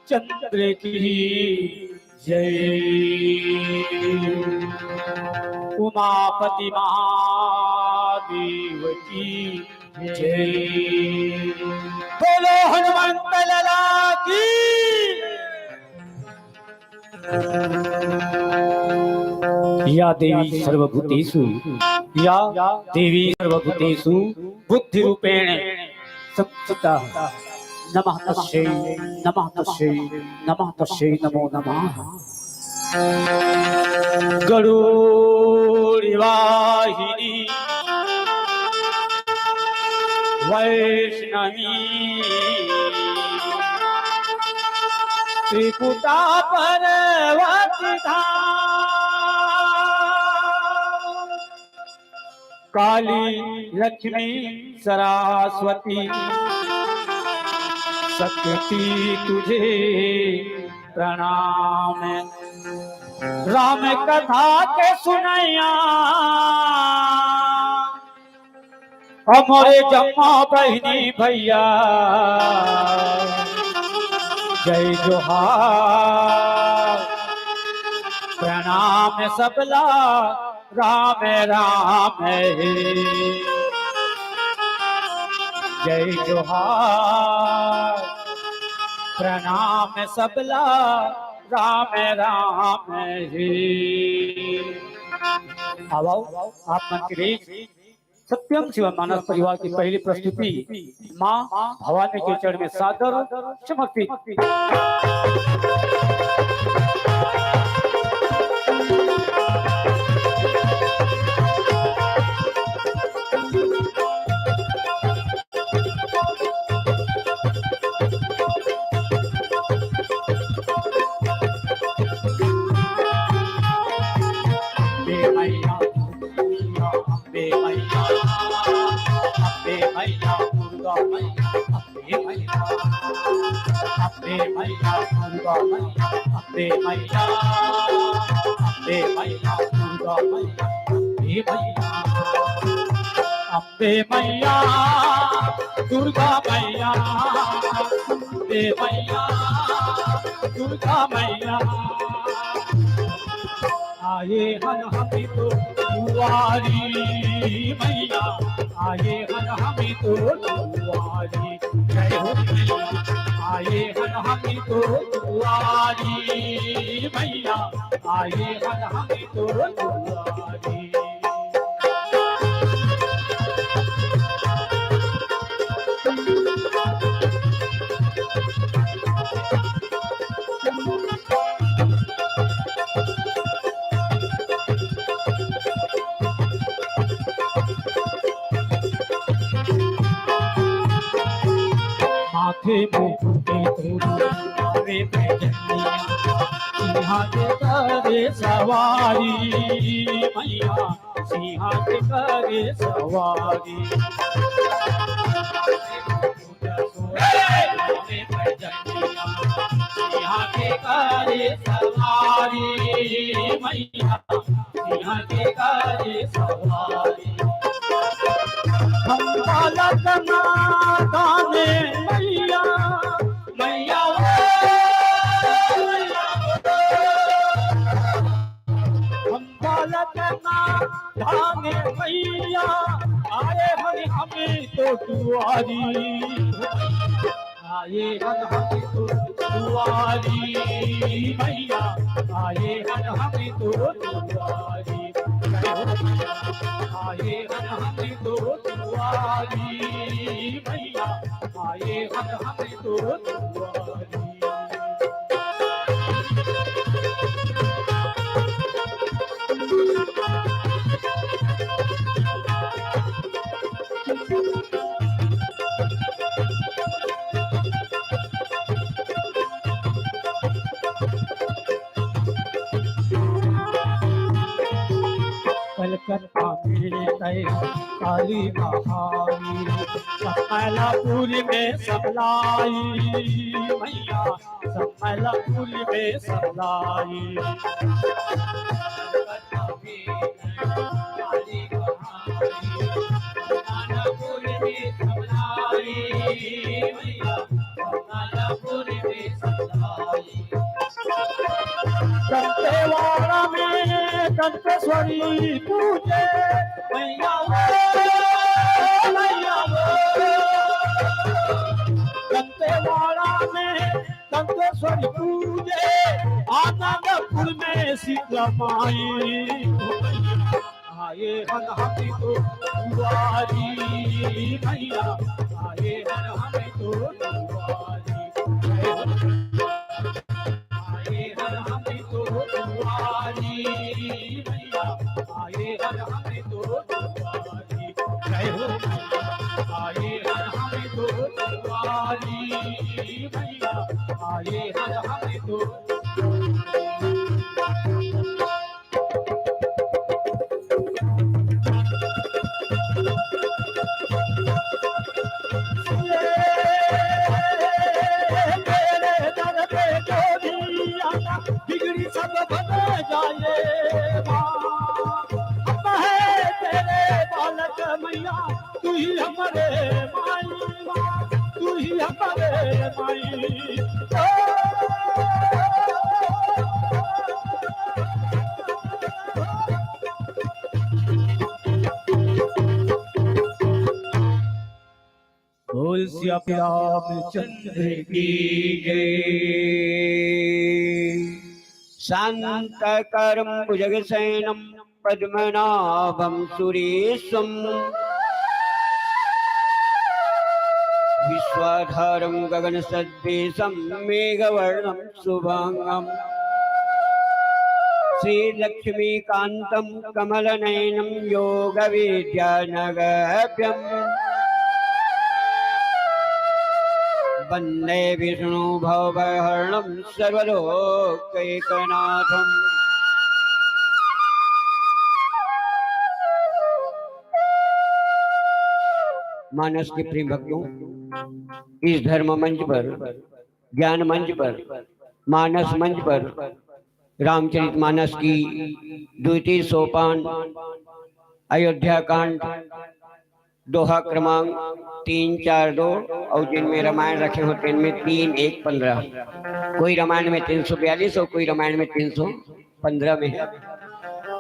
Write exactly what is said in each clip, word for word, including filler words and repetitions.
चंद्र की जय। उमापति महादेव की जय। बोलो हनुमंत लाला की। या देवी सर्वभूतेषु, या देवी सर्वभूतेषु बुद्धि रूपेण संस्थिता। नमः तस्यै, नमः तस्यै, नमः तस्यै नमो नमः। गरुड़ वाहिनी वैष्णवी त्रिपुटा पर्वत धाम। काली लक्ष्मी सरस्वती शक्ति तुझे प्रणाम। राम कथा के सुनैया हमरे जम्मा बहिनी भैया, जय जोहार, प्रणाम सबला, राम राम हे। जय जोहार, प्रणाम सबला, राम राम हे। आओ, आओ, आप मन के बीच सत्यम शिव मानस परिवार की पहली प्रस्तुति माँ भवानी के चरण में सादर समर्पित। अम्बे मैया, अम्बे मैया, अम्बे मैया, दुर्गा मैया, अम्बे मैया, अम्बे मैया, दुर्गा मैया, अम्बे मैया, अम्बे मैया, दुर्गा मैया, अम्बे मैया, अम्बे मैया, दुर्गा मैया, अम्बे मैया, दुर्गा मैया। आए हन हम तो दुआरी मैया, आए हन हम तो दुआरी। जय हो मैया। आए हन हम तो दुआरी मैया, आए हन हम तो दुआरी। माथे मुकुट तोर रे बैजनिया, सिंहा के करे सवारी मैया, सिंहा के करे सवारी। सिंहा के करे सवारी मैया, सिंहा के करे सवारी। हम बालक नादान मैया, मैया ओ, मैया ओ। हम बालक नादान मैया, आए हन हम तो दुआरी। आए हन हम तो दुआरी मैया, आए हन हम तो दुआरी। आए हन हम तो दुआरी मैया, आए हन हम तो दुआरी। कलकत्ता में तय काली महावीर, सब मैलापुर में सब लाई मैया, सब मैलापुर में सब लाई। संतेश्वरी पूजे मैया वो, मैया वो। दंतेवाड़ा में संतेश्वरी पूजे, आनंदपुर में शीतला माई। आए हन हम तो दुआरी मैया, आए हन हम तो दुआरी। आए हन हम तो दुआरी मैया, आए हन हम तो दुआरी। जय हो मैया, आए हन हम तो दुआरी मैया, आए हन हम तो। तेरे दर पे जो भी आता, बिगड़ी सब बन जाए माँ। हम है तेरे बालक मैया, तू ही हमारे माई माँ, तू ही हमारे माई। ओ, बोल सियापति रामचंद्र की जय। शांताकारं भुजगशयनं पद्मनाभं सुरेशं, विश्वाधारं गगनसदृशं मेघवर्णं शुभांगं, श्रीलक्ष्मीकान्तं कमलनयनं योगविद्यानगभ्यं, वन्दे विष्णु भवभयहरणं सर्वलोकैकनाथं। मानस के प्रेम भक्तों, इस धर्म मंच पर, ज्ञान मंच पर, मानस मंच पर रामचरित मानस की द्वितीय सोपान, अयोध्या कांड, दोहा क्रमांक तीन चार दो, और जिनमें रामायण रखे होते हैं, इनमें तीन एक पन्द्रह, कोई रामायण में तीन सौ बयालीस और कोई रामायण में तीन सौ पन्द्रह में है।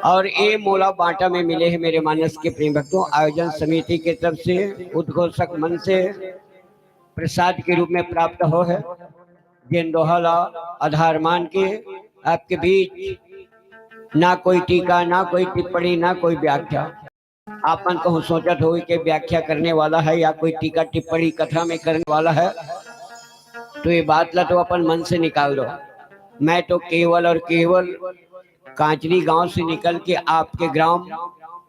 और ये मोला बांटा में मिले हैं मेरे मानस के प्रेम भक्तों, आयोजन समिति के तरफ से, उद्घोषक मन से प्रसाद के रूप में प्राप्त हो है। जिन दोहा ला आधार मान के आपके बीच ना कोई टीका, ना कोई टिप्पणी, ना कोई व्याख्या। आप मन कहूँ सोचत होई के व्याख्या करने वाला है या कोई टीका टिप्पणी कथा में करने वाला है, तो ये बात ला तो अपन मन से निकाल दो। मैं तो केवल और केवल कांचरी गांव से निकल के आपके ग्राम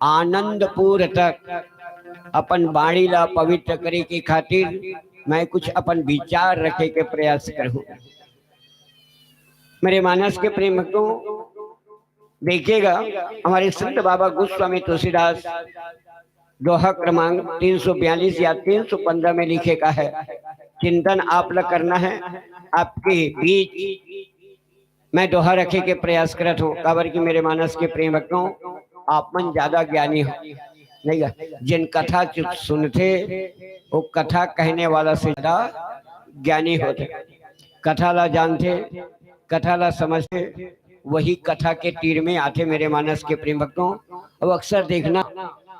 आनंदपुर तक अपन बाणी ला पवित्र करे के खातिर मैं कुछ अपन विचार रखे के प्रयास करूँ। मेरे मानस के प्रेम भक्तों, देखिएगा, हमारे संत बाबा गोस्वामी तुलसीदास दोहा क्रमांक तीन सौ बयालीस या तीन सौ पन्द्रह में लिखे का है, चिंतन आप लोग करना है। आपके बीच मैं दोहा रखे के प्रयास करत हूँ, काबर कि मेरे मानस के प्रेम भक्तों, आप मन ज्यादा ज्ञानी हो, नहीं गा? जिन कथा चु-, सुनथे, वो कथा कहने वाला से ज्यादा ज्ञानी होथे। कथा ला जानथे, कथा ला समझथे, वही कथा के तीर में आथे मेरे मानस के प्रेम भक्तों। अब अक्सर देखना,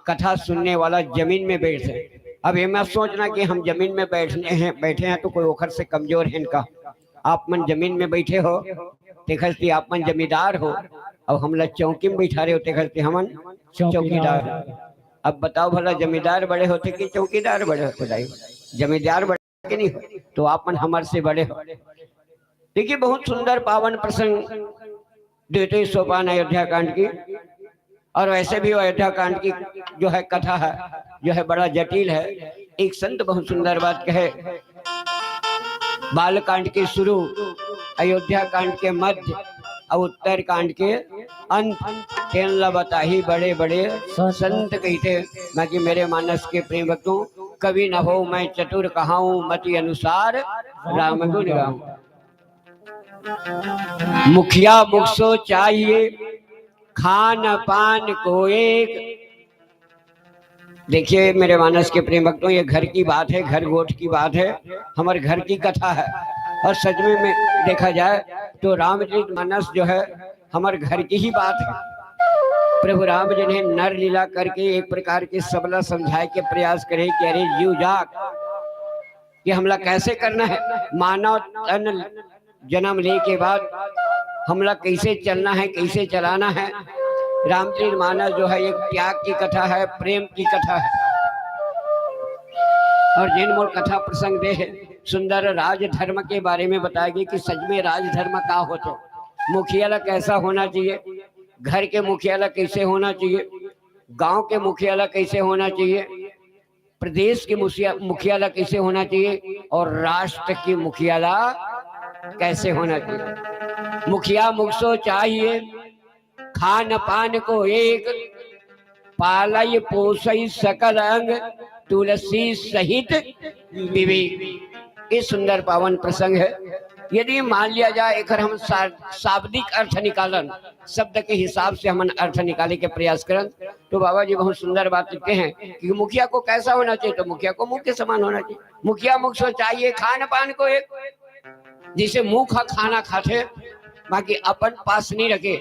कथा सुनने वाला जमीन में बैठथे। अब ये मत सोचना कि हम जमीन में बैठने हैं, बैठे हैं तो कोई ओखर से कमजोर है इनका। आप मन जमीन में बैठे हो, तेखर से आप मन जमींदार हो, अब हमला चौकी में बैठा रहे हो, तेखर से हमन चौकीदार। चौकीदार। अब बताओ भला, जमींदार बड़े होथे कि चौकीदार बड़े होथे दाई? जमींदार बड़े कि नहीं हो? तो आप मन हमर से बड़े हो। देखिए, बहुत सुंदर पावन प्रसंग द्वितीय सोपान अयोध्या कांड की, और वैसे भी अयोध्या कांड की जो है कथा है, जो है बड़ा जटिल है। एक संत बहुत सुंदर बात कहे, बाल कांड के शुरू, अयोध्या कांड के मध्य और उत्तर कांड के अंत, तेन ला बताही बड़े बड़े संत। संत कहिथे। बाकी मेरे मानस के प्रेम भक्तों, कवि न हो मैं चतुर कहाऊं, मति अनुसार राम गुण गाऊं। मुखिया मुख सो चाहिए खान पान को एक। देखिए मेरे मानस के प्रेम भक्तों, ये घर की बात है, घर गोठ की बात है, हमारे घर की कथा है। और सच में, में देखा जाए तो रामचरित मानस जो है, हमारे घर की ही बात है। प्रभु राम जिन्हें नर लीला करके एक प्रकार के सबला समझाए के प्रयास करे कि अरे जीव जाग, कि हमला कैसे करना है, मानव तन जन्म ले के बाद हमला कैसे चलना है, कैसे चलाना है। रामचरित मानस जो है एक त्याग की कथा है, प्रेम की कथा है। और जिन मोर कथा प्रसंग दे है, सुंदर राजधर्म के बारे में बताएगी कि सच में राजधर्म का होता, मुखिया ला कैसा होना चाहिए, घर के मुखिया ला कैसे होना चाहिए, गांव के मुखिया ला कैसे होना चाहिए, प्रदेश के मुखिया, मुखिया ला कैसे होना चाहिए और राष्ट्र की मुखिया ला कैसे होना चाहिए। मुखिया मुख सो चाहिए, खान पान को एक, पालय पोषय सकल अंग, तुलसी सहित विवेक। ये सुंदर पावन प्रसंग है। यदि मान लिया जाए, एकर हम शा-, शाब्दिक अर्थ निकालन, शब्द के हिसाब से हमन अर्थ निकाले के प्रयास करन, तो बाबा जी बहुत सुंदर बात लिखते हैं कि मुखिया को कैसा होना चाहिए, तो मुखिया को मुख के समान होना चाहिए। मुखिया मुख सो चाहिए, खान पान को एक, जैसे मुख खाना खाथे, बाकी अपन पास नहीं रखे,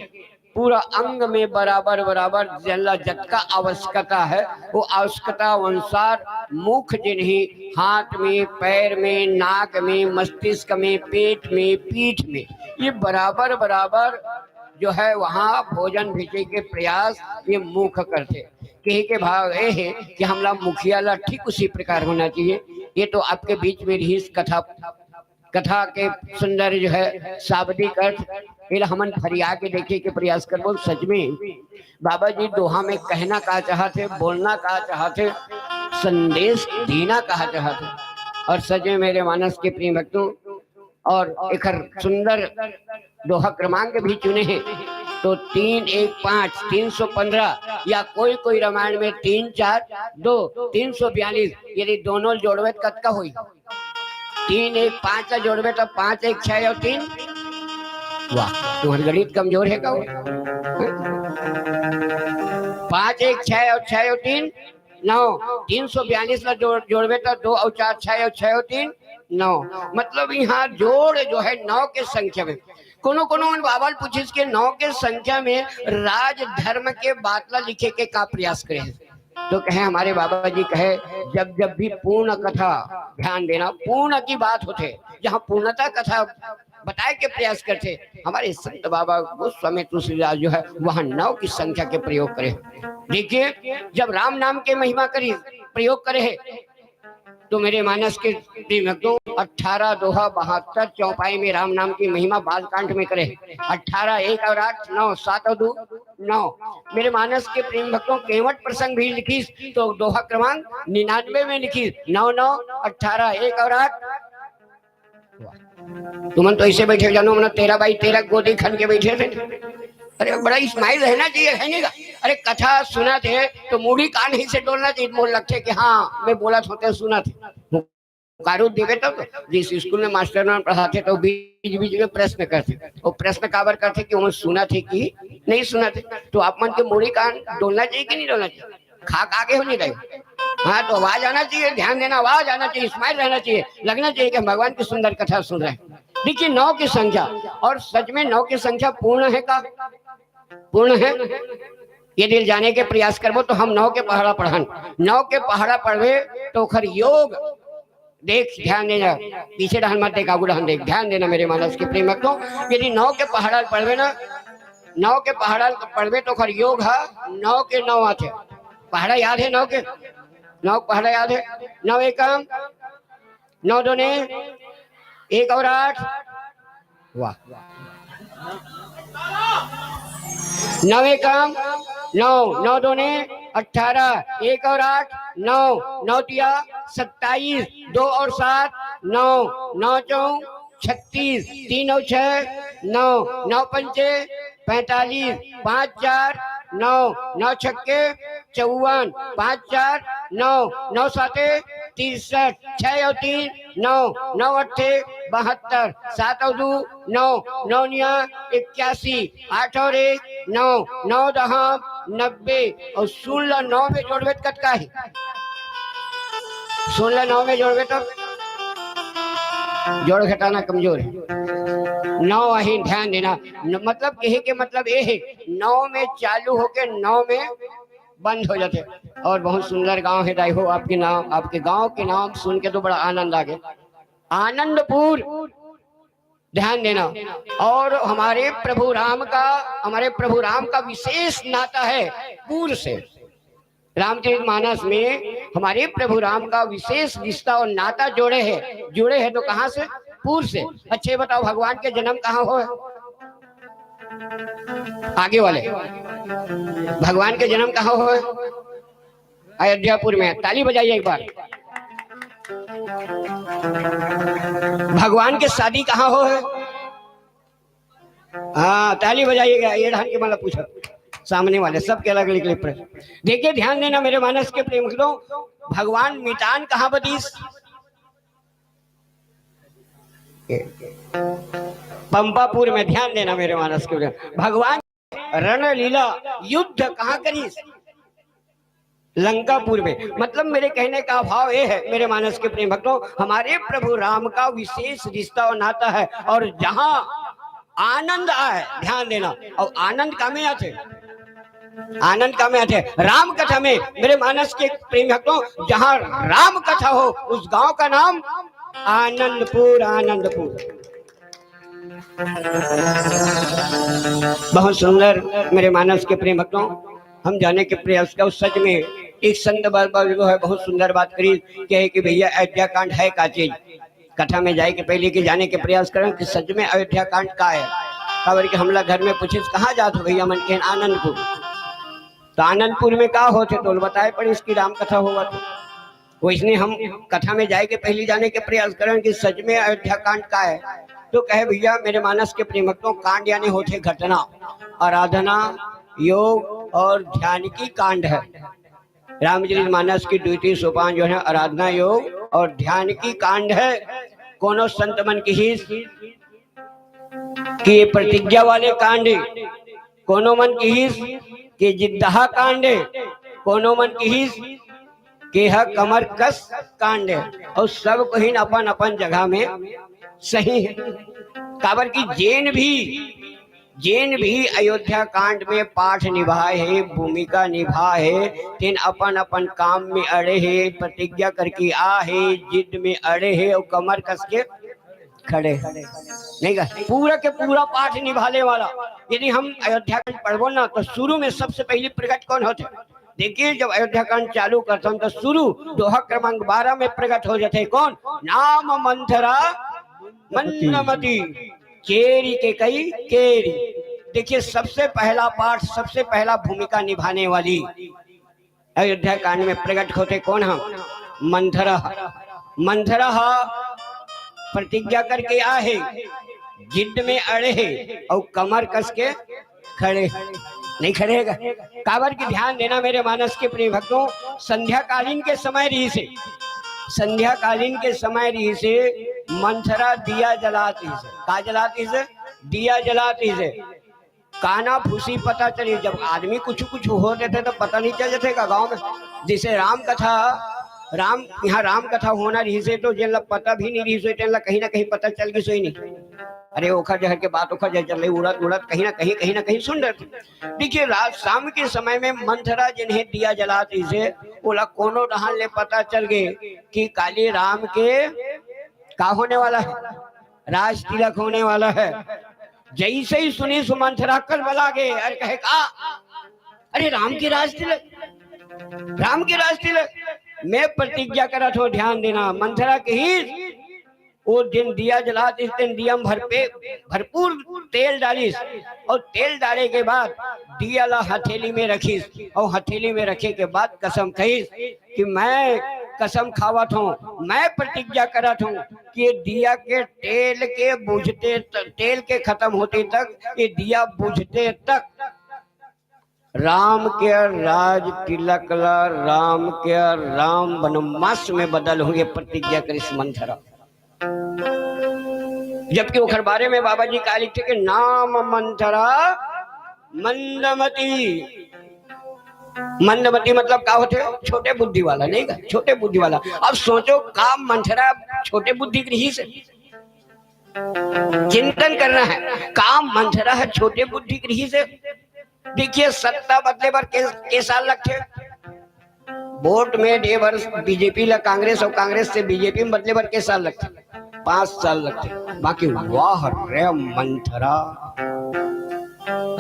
पूरा अंग में बराबर बराबर जेला जतका आवश्यकता है, वो आवश्यकता अनुसार मुख जिन्हें हाथ में, पैर में, नाक में, मस्तिष्क में, पेट में, पीठ में, ये बराबर बराबर जो है वहाँ भोजन भेजे के प्रयास ये मुख करथे। कहे के भाव ये है कि हमला मुखिया ला ठीक उसी प्रकार होना चाहिए। ये तो आपके बीच में रहीस कथा, कथा के सुंदर जो है शाब्दिक अर्थ, एला हमन फरिया के देखे के प्रयास करबो। सच में बाबा जी दोहा में कहना का चाहत है, बोलना का चाहत है, संदेश देना का चाहत है। और सच में मेरे मानस के प्रिय भक्तों, और एकर सुंदर दोहा क्रमांक भी चुने हैं, तो तीन एक पाँच, तीन सौ पन्द्रह, या कोई कोई रामायण में तीन चार दो, तीन सौ बयालीस, यदि दोनों जोड़बे तो कतका होई? तीन एक पाँच ला जोड़बे तो पाँच एक छह और तीन। वाह, तुम्हार गणित कमजोर है का वो? पाँच एक छह और छह और तीन नौ, तीन सौ बयालीस ला जोड़, जोड़बे तो दो और चार छह और छह और तीन नौ। मतलब यहाँ जोड़ जो है नौ के संख्या में। कोनो कोनो मन बाबा ल पूछिस के नौ के संख्या में राजधर्म के बात ला लिखे के का प्रयास करे हे? तो कहे, हमारे बाबा जी कहे, जब जब भी पूर्ण कथा, ध्यान देना, पूर्ण की बात होथे, जहाँ पूर्णता कथा बताए के प्रयास करथे, हमारे संत बाबा गोस्वामी तुलसीदास जो है वहाँ नौ की संख्या के प्रयोग करे। देखिए, जब राम नाम के महिमा करी, प्रयोग करे है, तो मेरे मानस के प्रेम भक्तों, अठारह दोहा बहत्तर चौपाई में राम नाम की महिमा बालकांड में करे। अठारह एक और आठ, नौ, सात और दो, नौ। मेरे मानस के प्रेम भक्तों, केवट प्रसंग भी लिखिस, तो दोहा क्रमांक निन्यानवे में लिखिस, नौ नौ अठारह, एक और आठ। तुमन तो ऐसे बैठे जानो, मन तेरह बाई तेरह गोदी खन के बैठे थे। अरे, बड़ा स्माइल रहना चाहिए, है नहीं का? अरे, कथा सुनत हे तो मुड़ी कान ही से डोलना चाहिए, मोर लगथे कि हाँ, मैं बोलत हों ते सुनत हे। हुंकारू देबे तब तो, जिस स्कूल में मास्टर मन पढ़ाथे तो बीच बीच में प्रश्न करथे, वो प्रश्न काबर करथे कि वो सुनत हे कि नहीं सुनत हे। तो आप मन के मुड़ी कान डोलना चाहिए कि नहीं डोलना चाहिए? खा खा के हो नहीं रहे। हाँ, तो आवाज आना चाहिए, ध्यान देना, आवाज आना चाहिए, स्माइल रहना चाहिए, लगना चाहिए कि हम भगवान की सुंदर कथा सुन रहे हैं। देखिए, नौ की संख्या, और सच में नौ की संख्या पूर्ण है का? पूर्ण है। ये दिल जाने के प्रयास करबो तो हम नौ के पहाड़ा पढ़न, नौ के पहाड़ा पढ़बे तो ओखर योग देख, ध्यान देना, पीछे डहन मत देख, आगू डहन देख, ध्यान देना मेरे मानस के प्रेम भक्तों। यदि नौ के पहाड़ा पढ़बे ना, नौ के पहाड़ा पढ़बे तो ओखर योग हा नौ के नौ आथे। पहाड़ा याद है नौ के? नौ पहाड़ा याद है? नौ एकम, नौ दोने, एक और आठ, वाह। नौ एकम नौ, नौ दोने अठारह, एक और आठ नौ, नौ तिया सत्ताईस, दो और सात नौ, नौ चौ छत्तीस, तीन और छह नौ, नौ पंचे पैंतालीस, पाँच चार नौ, नौ छक्के चौवन, पाँच चार नौ, नौ साते तिरसठ, छह और तीन नौ, नौ अट्ठे बहत्तर, सात और दो नौ, नौ निया इक्यासी, आठ और एक नौ, नौ दहा नब्बे, और सुन ला नौ में जोड़बे त कतका हे? सुन ला नौ में जोड़बे त जोड़ घटाना कमजोर है। नौ आही, ध्यान देना। न, मतलब कहे के मतलब ये है, नौ में चालू होके नौ में बंद हो जाते। और बहुत सुंदर गांव है दाई हो, आपके नाम, आपके गांव के नाम सुन के तो बड़ा आनंद आ गया। आनंदपुर, ध्यान देना। और हमारे प्रभु राम का, हमारे प्रभु राम का विशेष नाता है पुर से। रामचरित मानस में हमारे प्रभु राम का विशेष रिश्ता और नाता जोड़े है। जुड़े है तो कहाँ से? पुर से। अच्छे बताओ, भगवान के जन्म कहाँ हो? आगे वाले, भगवान के जन्म कहाँ हो? अयोध्यापुर में। ताली बजाइए एक बार। भगवान के शादी कहाँ हो है? हाँ, ताली बजाइएगा। ये ढंग के मतलब पूछो, सामने वाले सबके अलग अलग प्रश्न। देखिए, ध्यान देना मेरे मानस के प्रेम भक्तों, भगवान मितान कहाँ बदीस? पंपापुर में। ध्यान देना मेरे मानस के प्रेम, भगवान रणलीला, युद्ध कहाँ करीस? लंकापुर में। मतलब मेरे कहने का भाव ये है मेरे मानस के प्रेम भक्तों, हमारे प्रभु राम का विशेष रिश्ता और नाता है। और जहां आनंद आए, ध्यान देना, और आनंद का में आते, आनंद का में आते राम कथा में। मेरे मानस के प्रेम भक्तों, जहां राम कथा हो, उस गांव का नाम आनंदपुर। आनंदपुर। बहुत सुंदर मेरे मानस के प्रेम भक्तों, हम जाने के प्रयास का। सच में एक संत बाबा जो है बहुत सुंदर बात करी, कहे कि भैया अयोध्या कांड है का चीज। कथा में जाए के पहले कि जाने के प्रयास करें कि सच में अयोध्या कांड का है। खबर कि हमला घर में पूछे, "कहाँ जात हो भैया?" मन के आनंदपुर। तो आनंदपुर में का होते तो बताए पड़े इसकी राम कथा होवत। वैसने हम कथा में जाए के पहली जाने के प्रयास करें कि सच में अयोध्या कांड का है। तो कहे, भैया मेरे मानस के प्रेम भक्तों, कांड यानी होते घटना, आराधना, योग और ध्यान की कांड है। रामचरित मानस की द्वितीय सोपान जो है आराधना योग और ध्यान की कांड है। कोनो संत मन की ही कि ये प्रतिज्ञा वाले कांड, कोनो मन किहिस कि जिद्दहा कांड, कोनो मन किहिस कि ह कमर कस कांड, और सब कोहिन अपन अपन जगह में सही है। काबर कि जेन भी, जेन भी अयोध्या कांड में पाठ निभाए हे, भूमिका निभाए हे, तेन अपन अपन काम में अड़े हे, प्रतिज्ञा करके आ हे, जिद में अड़े हे और कमर कस के खड़े हे। नहीं का? पूरा के पूरा पाठ निभाने वाला। यदि हम अयोध्या कांड पढ़बो ना, तो शुरू में सबसे पहले प्रकट कौन होते? देखिए, जब अयोध्या कांड चालू करता हूं, तो शुरू दोहा क्रमांक बारह में प्रकट हो जाते हैं। कौन? नाम मंथरा मंदमती, चेरी के कई केरी। देखिए, सबसे पहला पाठ, सबसे पहला भूमिका निभाने वाली अयोध्या कांड में प्रकट होते कौन हम? मंथरा। मंथरा हा प्रतिज्ञा करके आ हे, जिद में अड़े हे और कमर कस के खड़े, नहीं खड़े हे। काबर की ध्यान देना मेरे मानस के प्रिय भक्तों, संध्याकालीन के समय रहिसे, संध्याकालीन के समय रहिसे मंथरा दिया जलात रहिसे। का जलात रहिसे? दिया जलात रहिसे। काना फूसी पता चली, जब आदमी कुछ कुछ हो देते तो पता नहीं चल जाते का गांव में। जैसे राम कथा, राम, यहाँ राम कथा होना रहिसे तो जेन ला पता भी नहीं रहिसे, तेन ला कहीं ना कहीं पता चल गई सोई नहीं। अरे ओखर जहर के बात ओखर जहर चल रही, उड़त उड़त कहीं ना कहीं, कहीं ना कहीं सुन रहे थे। देखिए, रात शाम के समय में मंथरा जिन्हें दिया जलात रहिसे, ओला कोनो डहान ले पता चल गए कि काली राम के का होने वाला है, राज तिलक होने वाला है। जैसे ही सुनी सुमंथरा कलबला गे और कहे का, अरे राम की राज तिलक, राम की राज तिलक, मैं प्रतिज्ञा करत हो, ध्यान देना। मंथरा कहिस, वो दिन दिया जलात इस दिन दिया में भरपे भरपूर तेल डालिस, और तेल डाले के बाद दिया ला हथेली में रखिस, और हथेली में रखे के बाद कसम खइस कि मैं कसम खावत हूँ, मैं प्रतिज्ञा करत हूँ कि ये दिया के तेल के बुझते त-, तेल के खत्म होते तक, ये दिया बुझते तक राम के राज तिलक ला, राम के राम वनवास में बदल होंगे, प्रतिज्ञा करिस मंथरा। जबकि ओखर बारे में बाबा जी का लिखते कि नाम मंथरा मंदमती। मंदमती मतलब का होते? छोटे बुद्धि वाला, नहीं का? छोटे बुद्धि वाला। अब सोचो, का मंथरा छोटे बुद्धि के रहिसे? चिंतन करना है। काम मंथरा ह छोटे बुद्धि के रहिस हे। देखिए, सत्ता बदले बर के, के साल लगथे? वोट में दे बर बीजेपी ला कांग्रेस अउ कांग्रेस से बीजेपी में बदले बर के साल लगथे? पांच साल लगथे। बाकी वाह रे मंथरा,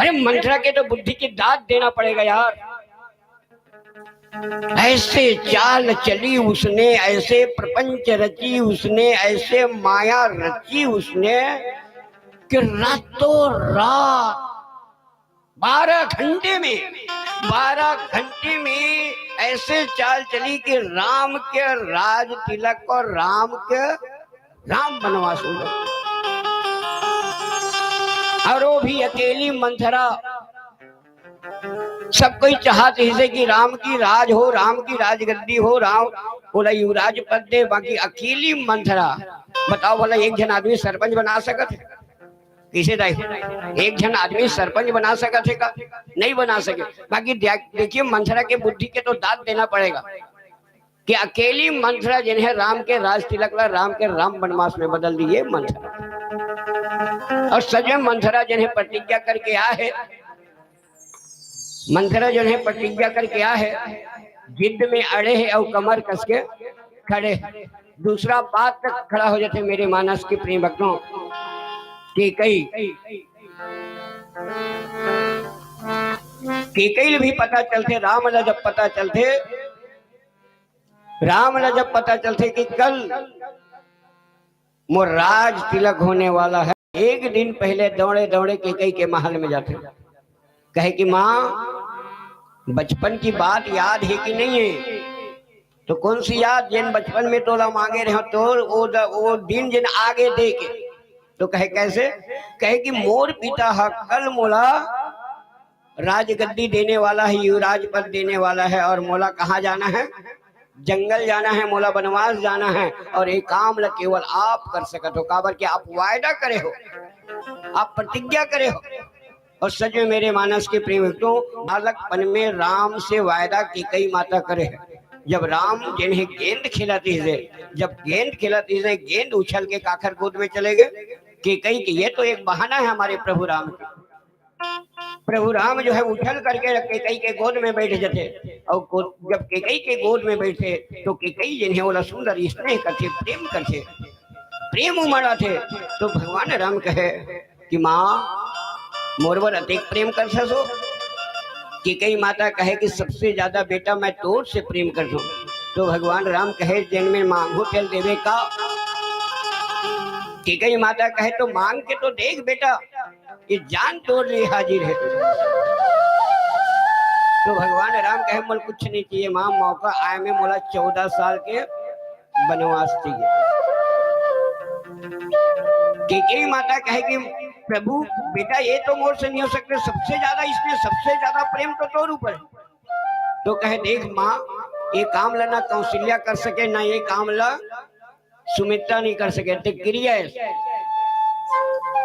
अरे मंथरा के तो बुद्धि की दाद देना पड़ेगा यार। ऐसे चाल चली उसने, ऐसे प्रपंच रची उसने, ऐसे माया रची उसने कि रातों रात बारह घंटे में, बारह घंटे में ऐसे चाल चली कि राम के राज तिलक और राम के, राम बनवास हो गए। और वो भी अकेली मंथरा। सब कोई चाहत रहिसे कि राम की राज हो, राम की राजगद्दी हो, राम ओला युवराज पद दे, बाकी अकेली मंथरा। बताओ भला, एक झन आदमी सरपंच बना सकत हे? किसे दाई, एक झन आदमी सरपंच बना सकत हे का? नहीं बना सके। बाकी दे-, देखिए, मंथरा के बुद्धि के तो दाद देना पड़ेगा कि अकेली मंथरा जिन्हें राम के राज तिलक ला राम के राम बनवास में बदल दिए मंथरा। और सच में मंथरा जिन्हें प्रतिज्ञा करके आ हे, मंथरा जिन्हें प्रतिज्ञा करके आ हे, जिद में अड़े हे और कमर कस के खड़े हे। दूसरा बात तक खड़ा हो जाते मेरे मानस के प्रेम भक्तों। केकई, केकई भी पता चलते, राम ला जब पता चलते, राम ला जब पता चलते कि कल मोर राज तिलक होने वाला है, एक दिन पहले दौड़े दौड़े केकई के महल में जाते, कहे कि माँ, बचपन की बात याद है कि नहीं है? तो कौन सी याद, जिन बचपन में तोला मांगे रहे तोर, वो द-, वो दिन जिन आगे दे के। तो कहे कैसे? कहे कि मोर पिता हा कल मोला राजगद्दी देने वाला है, युवराज पद देने वाला है, और मोला कहाँ जाना है? जंगल जाना है, मोला बनवास जाना है, और ये काम ला केवल आप कर सकत हो, काबर कि आप वायदा करे हो, आप प्रतिज्ञा करे हो। और सच में मेरे मानस के प्रेम भक्तों, बालकपन में राम से वायदा केकई माता करे है। जब राम जिन्हें गेंद खेलत रहिसे, जब गेंद खेलत रहिसे, गेंद उछल के काखर गोद में चले गए। केकई के ये तो एक बहाना है हमारे प्रभु राम का। प्रभु राम जो है उछल करके केकई के गोद में बैठ जाते, और गो-, जब केकई के गोद में बैठे तो केकई जिन्हें ओला सुंदर स्नेह करते, प्रेम करते, प्रेम उमड़ाथे। तो भगवान राम कहे कि माँ, मोर बर अतेक प्रेम करथस हो? केकई माता कहे कि सबसे ज्यादा बेटा मैं तोर से प्रेम करथों। तो भगवान राम कहे, जेन में मांगहूं तेल देवे का? केकई माता कहे, तो मांग के तो देख बेटा, ये जान तोर लिए हाजिर है। तो भगवान राम कहे, मोला कुछ नहीं चाहिए माँ, मौका आए में मोला चौदह साल के बनवास चाहिए। केकई माता कहे कि प्रभु, बेटा ये तो मोर से नहीं हो सकते, सबसे ज्यादा इसमें सबसे ज्यादा प्रेम तो तोर ऊपर है। तो कहे, देख माँ, ये काम ला ना कौशल्या कर सके, ना ये काम ला सुमित्रा नहीं कर सके, ते क्रिया है,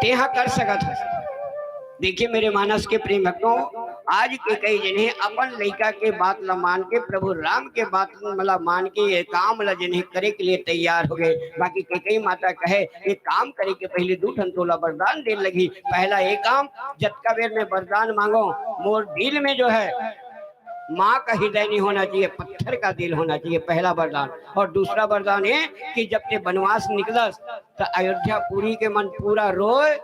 तेहा कर सकत है। देखिए मेरे मानस के प्रेम भक्तों, आज केकई जिन्हें अपन लइका के बात ला मान के, प्रभु राम के बात ला मान के, ये काम ला जिन्हें करे के लिए तैयार हो गए। बाकी केकई माता कहे, ये काम करे के पहले दू ठन तोला वरदान देन लगी। पहला ये काम, जतका बेर में वरदान मांगो, मोर दिल में जो है माँ का हृदय नहीं होना चाहिए, पत्थर का दिल होना चाहिए, पहला वरदान। और दूसरा वरदान है कि जब ते बनवास निकलस, तो अयोध्या पूरी के मन पूरा रोए,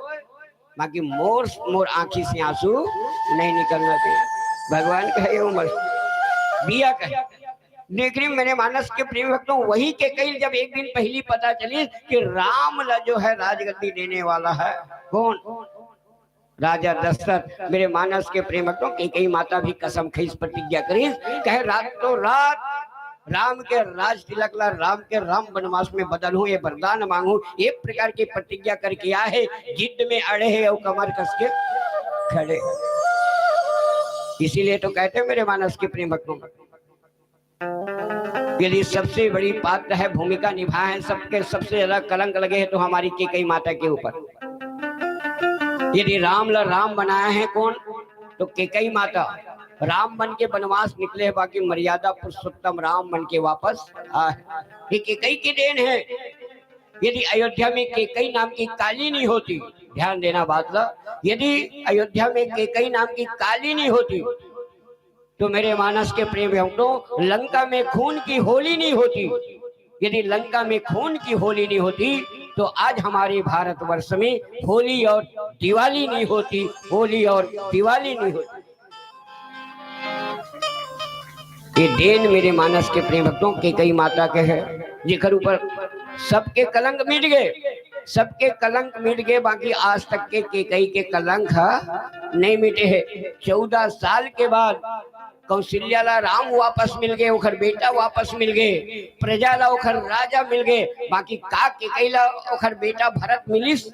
बाकी मोर, मोर आंखी से आंसू नहीं निकलना चाहिए। भगवान कहे, ये उम्र दिया कहे। देख रही मेरे मानस के प्रेम भक्तों, वही केकई जब एक दिन पहली पता चली कि राम ला जो है राजगद्दी देने वाला है कौन, राजा दशरथ। मेरे मानस के प्रेम भक्तों, केकई माता भी कसम खईस, प्रतिज्ञा करीस, कहे, रातों रात राम के राज तिलक ला राम के राम बनवास में बदलहूं, ये वरदान मांगहूं, एक प्रकार की प्रतिज्ञा करके आए हे, जिद में अड़े हे और कमर कस के खड़े। इसीलिए तो कहते हैं मेरे मानस के प्रेम भक्तों, यदि सबसे बड़ी पात्र है, भूमिका निभाए हैं, सबके सबसे ज्यादा कलंक लगे है तो हमारी केकई माता के ऊपर। यदि राम ला राम बनाया है कौन, तो केकई माता। राम बन के बनवास निकले है, बाकी मर्यादा पुरुषोत्तम राम बन के वापस आए। ये केकई की देन है। यदि अयोध्या में केकई नाम की काली नहीं होती, ध्यान देना बात ला, यदि अयोध्या में केकई नाम की काली नहीं होती, तो मेरे मानस के प्रेम भक्तों, लंका में खून की होली नहीं होती। यदि लंका में खून की होली नहीं होती, तो आज हमारे भारतवर्ष में होली और दिवाली नहीं होती, होली और दिवाली नहीं होती। ये देन मेरे मानस के प्रेम भक्तों, केकई माता के है, जेकर ऊपर सबके कलंक मिट गए, सबके कलंक मिट गए, बाकी आज तक के केकई के कलंक ह नहीं मिटे है। चौदह साल के बाद कौशल्या ला राम वापस मिल गए, ओखर बेटा वापस मिल गए, प्रजा ला ओखर राजा मिल गए, बाकी का केकई ला ओखर बेटा भरत मिलिस?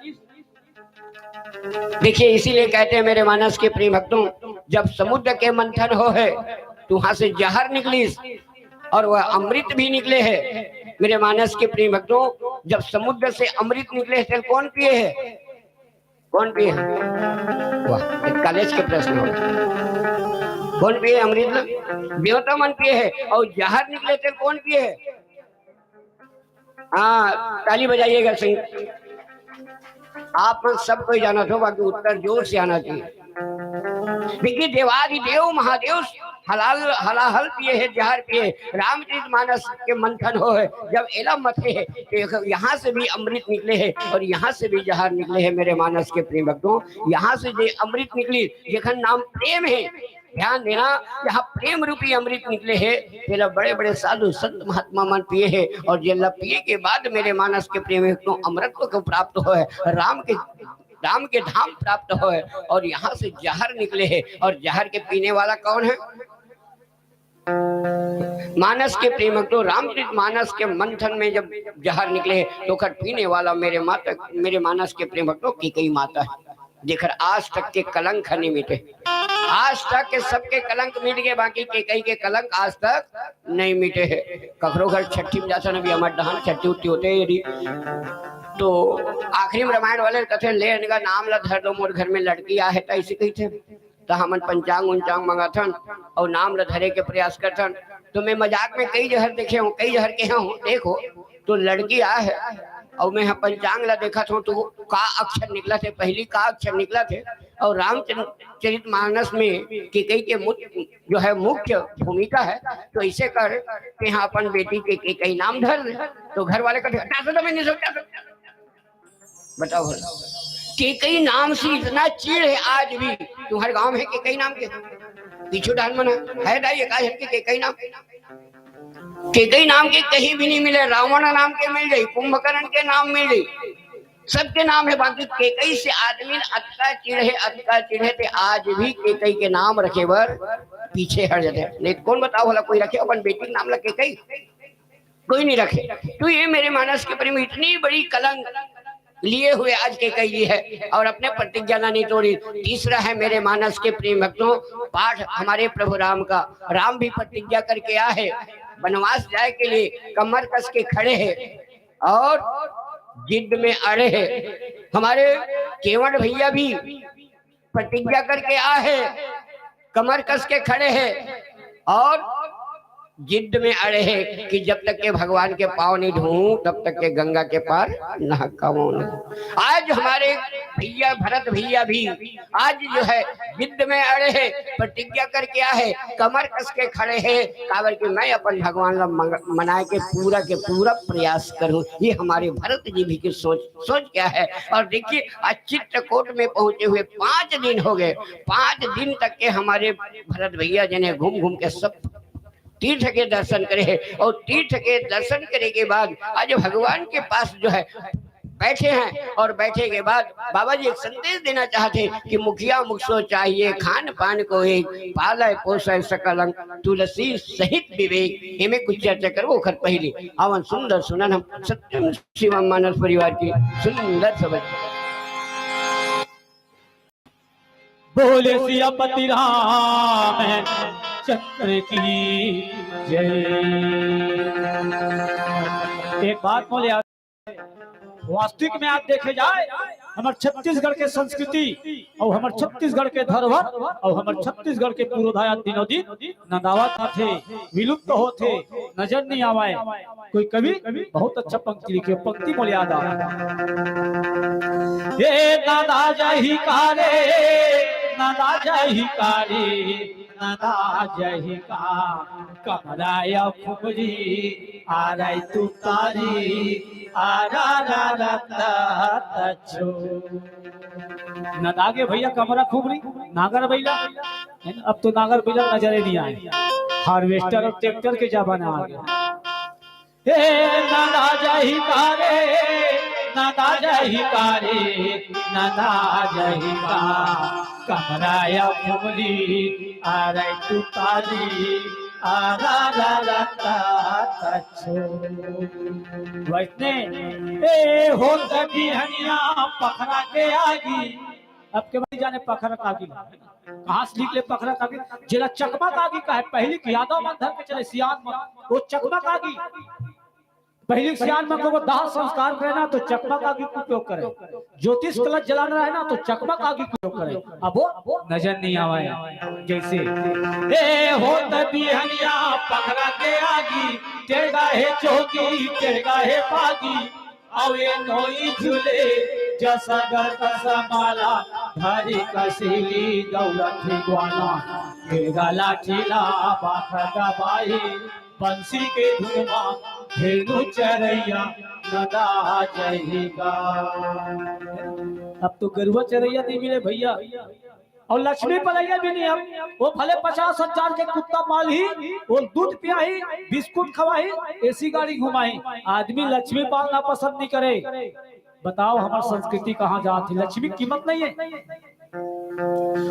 देखिए, इसीलिए कहते हैं मेरे मानस के प्रेम भक्तों, जब समुद्र के मंथन हो है तो वहां से जहर निकलिस और वह अमृत भी निकले है। मेरे मानस के प्रेम भक्तों, जब समुद्र से अमृत निकले है, तेल कौन पिए है? कौन पिए है? वाह, एक कॉलेज के प्रश्न हो। कौन पिए अमृत? देवता मन पिए है। और जहर निकले, तेल कौन पिए है? हाँ, ताली बजाइएगा सिंह। आप मन सब कोई जानत हो, बाकी उत्तर जोर से आना चाहिए। देखिए, देवादिदेव महादेव हलाल, हलाहल पिए है, जहर पिए है। रामचरित मानस के मंथन हो है, जब एला मथे है, तो यहाँ से भी अमृत निकले है और यहाँ से भी जहर निकले है। मेरे मानस के प्रेम भक्तों, यहाँ से जो अमृत निकली, जेखर नाम प्रेम है, ध्यान देना, यहाँ प्रेम रूपी अमृत निकले है, तेला बड़े बड़े साधु संत महात्मा मन पिए है, और जेला पिए के बाद मेरे मानस के प्रेम भक्तों, अमरत्व को प्राप्त हो है, राम के, राम के धाम प्राप्त हो है। और यहाँ से जहर निकले है, और जहर के पीने वाला कौन है? मानस के प्रेम भक्तों, रामचरित मानस के मंथन में जब जहर निकले है, तो ओखर पीने वाला मेरे माता, मेरे मानस के प्रेम भक्तों, केकई माता है, जेखर आज तक के कलंक ह नहीं मिटे। आज तक के सबके कलंक मिट गए, बाकी केकई के कलंक आज तक नहीं मिटे है। कखरो घर छट्ठी में जाथन, अभी हमर डहान छट्ठी उट्ठी होते हैं यदि, तो आखिरी में रामायण वाले कहते हैं, "ले इनका नाम ला धर दो, मोर घर में लड़की आ है," तो ऐसे कही थे। तो हमन पंचांग उंचांग मंगाथन और नाम ला धरे के प्रयास करथन। तो मैं मजाक में कई जहर देखे हूँ, कई जहर कहे हूँ, देखो, तो लड़की आ है और मैं यहाँ पंचांग ला देखत हूँ, तो का अक्षर निकला थे, पहली का अक्षर निकला थे, और रामचरित मानस में केकई के मुख्य, जो है, मुख्य भूमिका है, तो इसे कर के यहाँ अपन बेटी के केकई नाम धर दे। तो घर वाले कहते, "हटा, तो मैं नहीं सोचा था।" बताओ भला, केकई नाम से इतना चिढ़ है आज भी। तुम्हारे गांव में केकई नाम के पीछू डाल मना है दाई, एकाध झन के केकई नाम, केकई नाम के कहीं भी नहीं मिले। रावण नाम के मिल जाई, कुंभकर्ण के नाम मिल जाई, सबके नाम है, बाकी केकई से आदमी अतका चिढ़े, अतका चिढ़े, ते आज भी केकई के नाम रखे बर पीछे हट जाते हैं। नहीं तो कौन बताओ भला, कोई रखे अपन बेटी के नाम ला केकई? कोई नहीं रखे। तो ये मेरे मानस के प्रेम इतनी बड़ी कलंक लिए हुए आज केकई है और अपने प्रतिज्ञा ला नहीं तोड़ी। तीसरा है मेरे मानस के प्रेम भक्तों, पाठ हमारे प्रभु राम का। राम भी प्रतिज्ञा करके आ है, वनवास जाए के लिए कमर कस के खड़े हैं और जिद में अड़े हैं। हमारे केवट भैया भी प्रतिज्ञा करके आ है, कमर कस के खड़े हैं और जिद में अड़े हैं कि जब तक के भगवान के पाँव नहीं धोऊं, तब तक के गंगा के पार नहा पाऊं नहीं। आज हमारे भैया, भरत भैया भी आज जो है जिद में अड़े हैं, प्रतिज्ञा करके आ है, कमर कस के खड़े हैं, काबर कि मैं अपन भगवान ला मंग-, मनाए के पूरा के पूरा प्रयास करूं। ये हमारे भरत जी भी की सोच, सोच क्या है। और देखिए, आज चित्रकूट में पहुंचे हुए पांच दिन हो गए, पांच दिन तक के हमारे भरत भैया जी ने घूम घूम के सब तीर्थ के दर्शन करे हैं और तीर्थ के दर्शन करे के बाद आज भगवान के पास जो है बैठे हैं और बैठे के बाद बाबा जी एक संदेश देना चाहते हैं कि मुखिया मुख सो चाहिए खान पान को एक, पालय पोषय सकल अंग, तुलसी सहित विवेक। एमे कुछ चर्चा करबो, ओखर पहले आवन सुंदर सुनन हम सत्यम शिवम मानस परिवार की सुंदर सभा। बोले सियापति राम चंद्र की जय। एक बात बोले, वास्तविक में आज देखे जाए हमर छत्तीसगढ़ के संस्कृति अउ हमर छत्तीसगढ़ के धरोहर अउ हमर छत्तीसगढ़ के पुरोधा दिनों दिन नंदावत आथे, विलुप्त होथे, नजर नहीं आवे। कोई कवि बहुत अच्छा पंक्ति लिखे, पंक्ति मोला याद आ। ए नंदा जाही का रे, नंदा जाही का रे, नंदा जाही का, कमरा या खुमरी, आरई तुतारी, आरा रा रा ता ता छो। नंदा गे भैया कमरा खुमरी, नागर बइला, है ना? अब तो नागर बइला नजरे नहीं आए, हार्वेस्टर और ट्रैक्टर के जमाना आ गया। हे नंदा जाही का रे, नंदा जाही का रे, नंदा जाही का, कमरा या खुमरी, आरई तुतारी, आरा रा रा ता ता छो। वैसने, ए होत बिहनिया पखरा के आगी, अब के भाई जाने पखरा कागी ला, कहाँ से निकले पखरा कागी, जेला चकमा कागी कहे, पहिली के यादव मन धर के चले सियान मन, वो चकमा कागी। पहिली के सियान मन को दाह संस्कार करे ना तो चकमा कागी के उपयोग करे, ज्योतिष कलश जलाना रहे ना तो चकमा कागी के उपयोग करे। अब वो नजर नहीं आवे। जैसे, ए होत बिहनिया पखरा के आगी, टेढ़ा हे चौकी, टेढ़ा हे बागी, अउ ए नोई झूले जसा गरकसा माला, धारी कसेली दौलत ग्वाला, मिर्गा लाठी ला बाखा दबाई, बंसी के धुन मा धेनु चरैया नंदा जाही का। अब तो गरुआ चरैया नहीं मिले भैया, अउ लक्ष्मी पलैया भी नहीं। अब वो भले पचास हजार के कुत्ता पालही, वो दूध पियाही, बिस्कुट खवाही, एसी गाड़ी घुमाही, आदमी लक्ष्मी पालना पसंद नहीं करे। बताओ हमर संस्कृति कहाँ जात हे? लक्ष्मी कीमत नहीं है।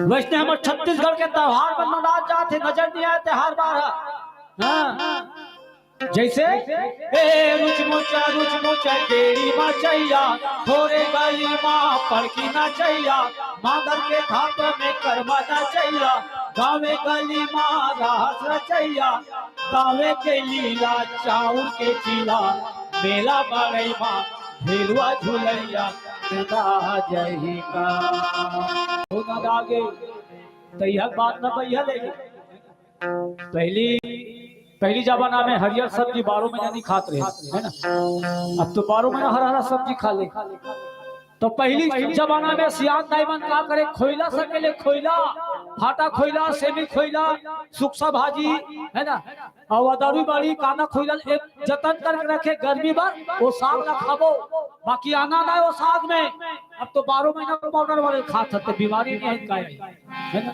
वैसने हमर छत्तीसगढ़ के त्योहार मन मनात जात हे, नजर नहीं आए त्योहार बार ह। हाँ। जैसे, ए रुचमुचा रुचमुचा गेड़ी मा चैया, थोरे गली मा पड़की ना चैया, मांदर के थाप में करवा ना चैया, गावे गली मा रहस रचैया, गावे के लीला चाउर के चीला, मेला बड़ई मा झेलुआ झुलैया, नंदा जाही का। हो नंदा गे, तैया बात न भैया ले। पहली, पहली जमाना में हरियर सब्जी बारह महीना नहीं खात रहे, है ना? अब तो बारह महीना हरा हरा सब्जी खा ले। तो पहली जमाना में सियान दाई मन का करे, खोइला सकेले, खोइला, फाटा खोइला, सेमी खोइला, सुक्सा भाजी, है ना? अउ अदारू बाड़ी, कांदा खोइला, एक जतन करके रखे गर्मी बर, वो साग ला खाबो, बाकी आना ना वो साग में। अब तो बारह महीना पाउडर वाले खात हते, बीमारी नहीं है इनका। है ना?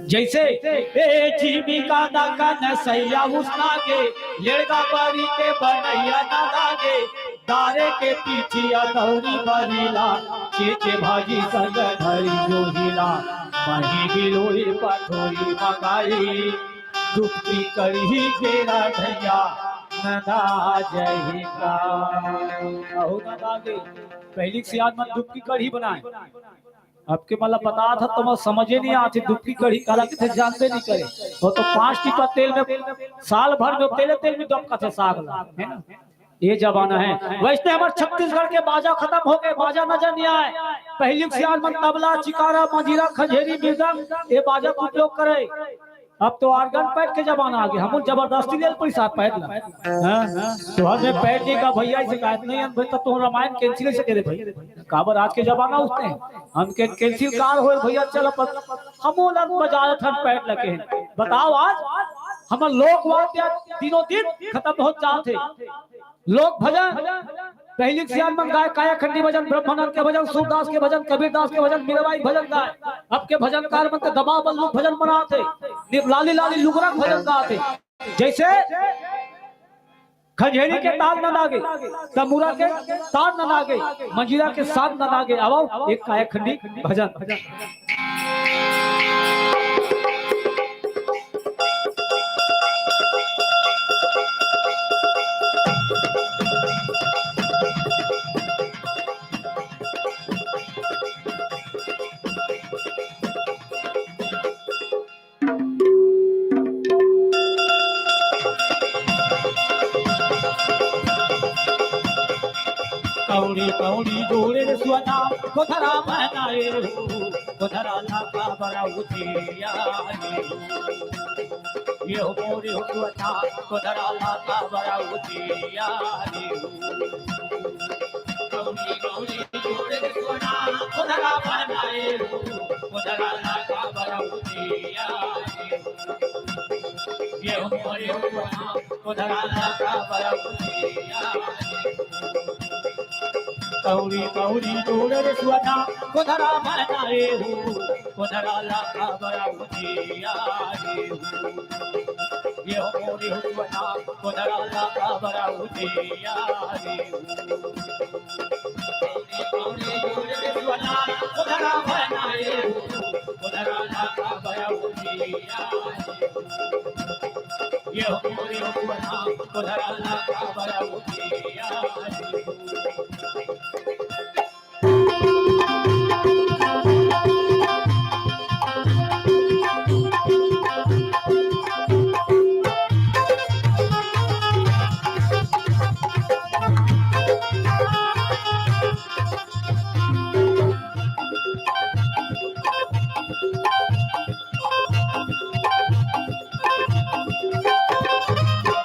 जैसे, ए जीमी का दाका नसैया उसना गे, लेड़गा बारी के बनैया ना लागे, दारे के पीठिया दौरी बरीला, चेचे भाजी संग धरी जोहिला, मही बिलोई पठोई मंगाई, दुपकी कढ़ी घेरा ढैया, नंदा जाही का। अहो नंदा गे, पहली सियान मन दुपकी कढ़ी बनाए। अब के मतलब बता था, तुम समझे नहीं आते, दुपकी कढ़ी काला किथे जानते नहीं करे। वो तो पांच टीपा तेल में, साल भर में तेले तेल में डबका थे साग ला, है ना? ये जमाना है। वैसने हमर छत्तीसगढ़ के बाजा खतम हो गए, बाजा नजर नहीं आए। पहली सियान मन तबला, चिकारा, मंजीरा, खंजेरी, मृदंग, ये बाजा के उपयोग करे। अब तो organ pad के जमाना आ गया, हम जबरदस्ती ले पैसा pad ला। हाँ? तो हमें pad नहीं का भैया, इसे गायब नहीं है भाई, तब तो रामायण cancel ही से करे भाई। काबर आज के जमाना उसने हम के cancel कार होए भैया, चल अपन हम लोग बजाए थन pad लगे हैं। बताओ आज हमर लोक वाद्य दिनों दिन खतम होत जात हे। लोक भजन, पहली सियान मन गाय कायाखंडी भजन, ब्रह्मानंद के भजन, सूरदास के भजन, कबीरदास के भजन, मीराबाई भजन गाय। अब के भजनकार मन तो दबा बल्लू भजन बनात हे, नि-, लाली लाली लुगरा भजन गात हे। जैसे खंजेरी के ताल नंदा गे, तंबूरा के ताल नंदा गे, मंजीरा के साथ नंदा गे। अब एक कायाखंडी भजन। कौड़ी कौड़ी जोड़े रे सुअना, कोधरा बनाए हो, कोधरा लाका बरा उजिया रे हो। ये हो मोरे हो सुअना, कोधरा लाका बरा उजिया रे हो। कौड़ी कौड़ी जोड़े रे सुअना, कोधरा बनाए हो, कोधरा लाका बरा उजिया रे हो। ये हो मोरे हो सुअना, कोधरा लाका बरा उजिया रे हो। कौड़ी कौड़ी जोड़े रे सुअना, कोधरा बनाए हो, कोधरा लाका बरा उजिया रे हो। ये हो मोरे हो सुअना, कोधरा लाका बरा उजिया रे हो। कौड़ी कौड़ी जोड़े रे सुअना, कोधरा बनाए हो, कोधरा लाका बरा उजिया रे हो। ये हो मोरे हो सुअना, कोधरा लाका बरा उजिया रे हो।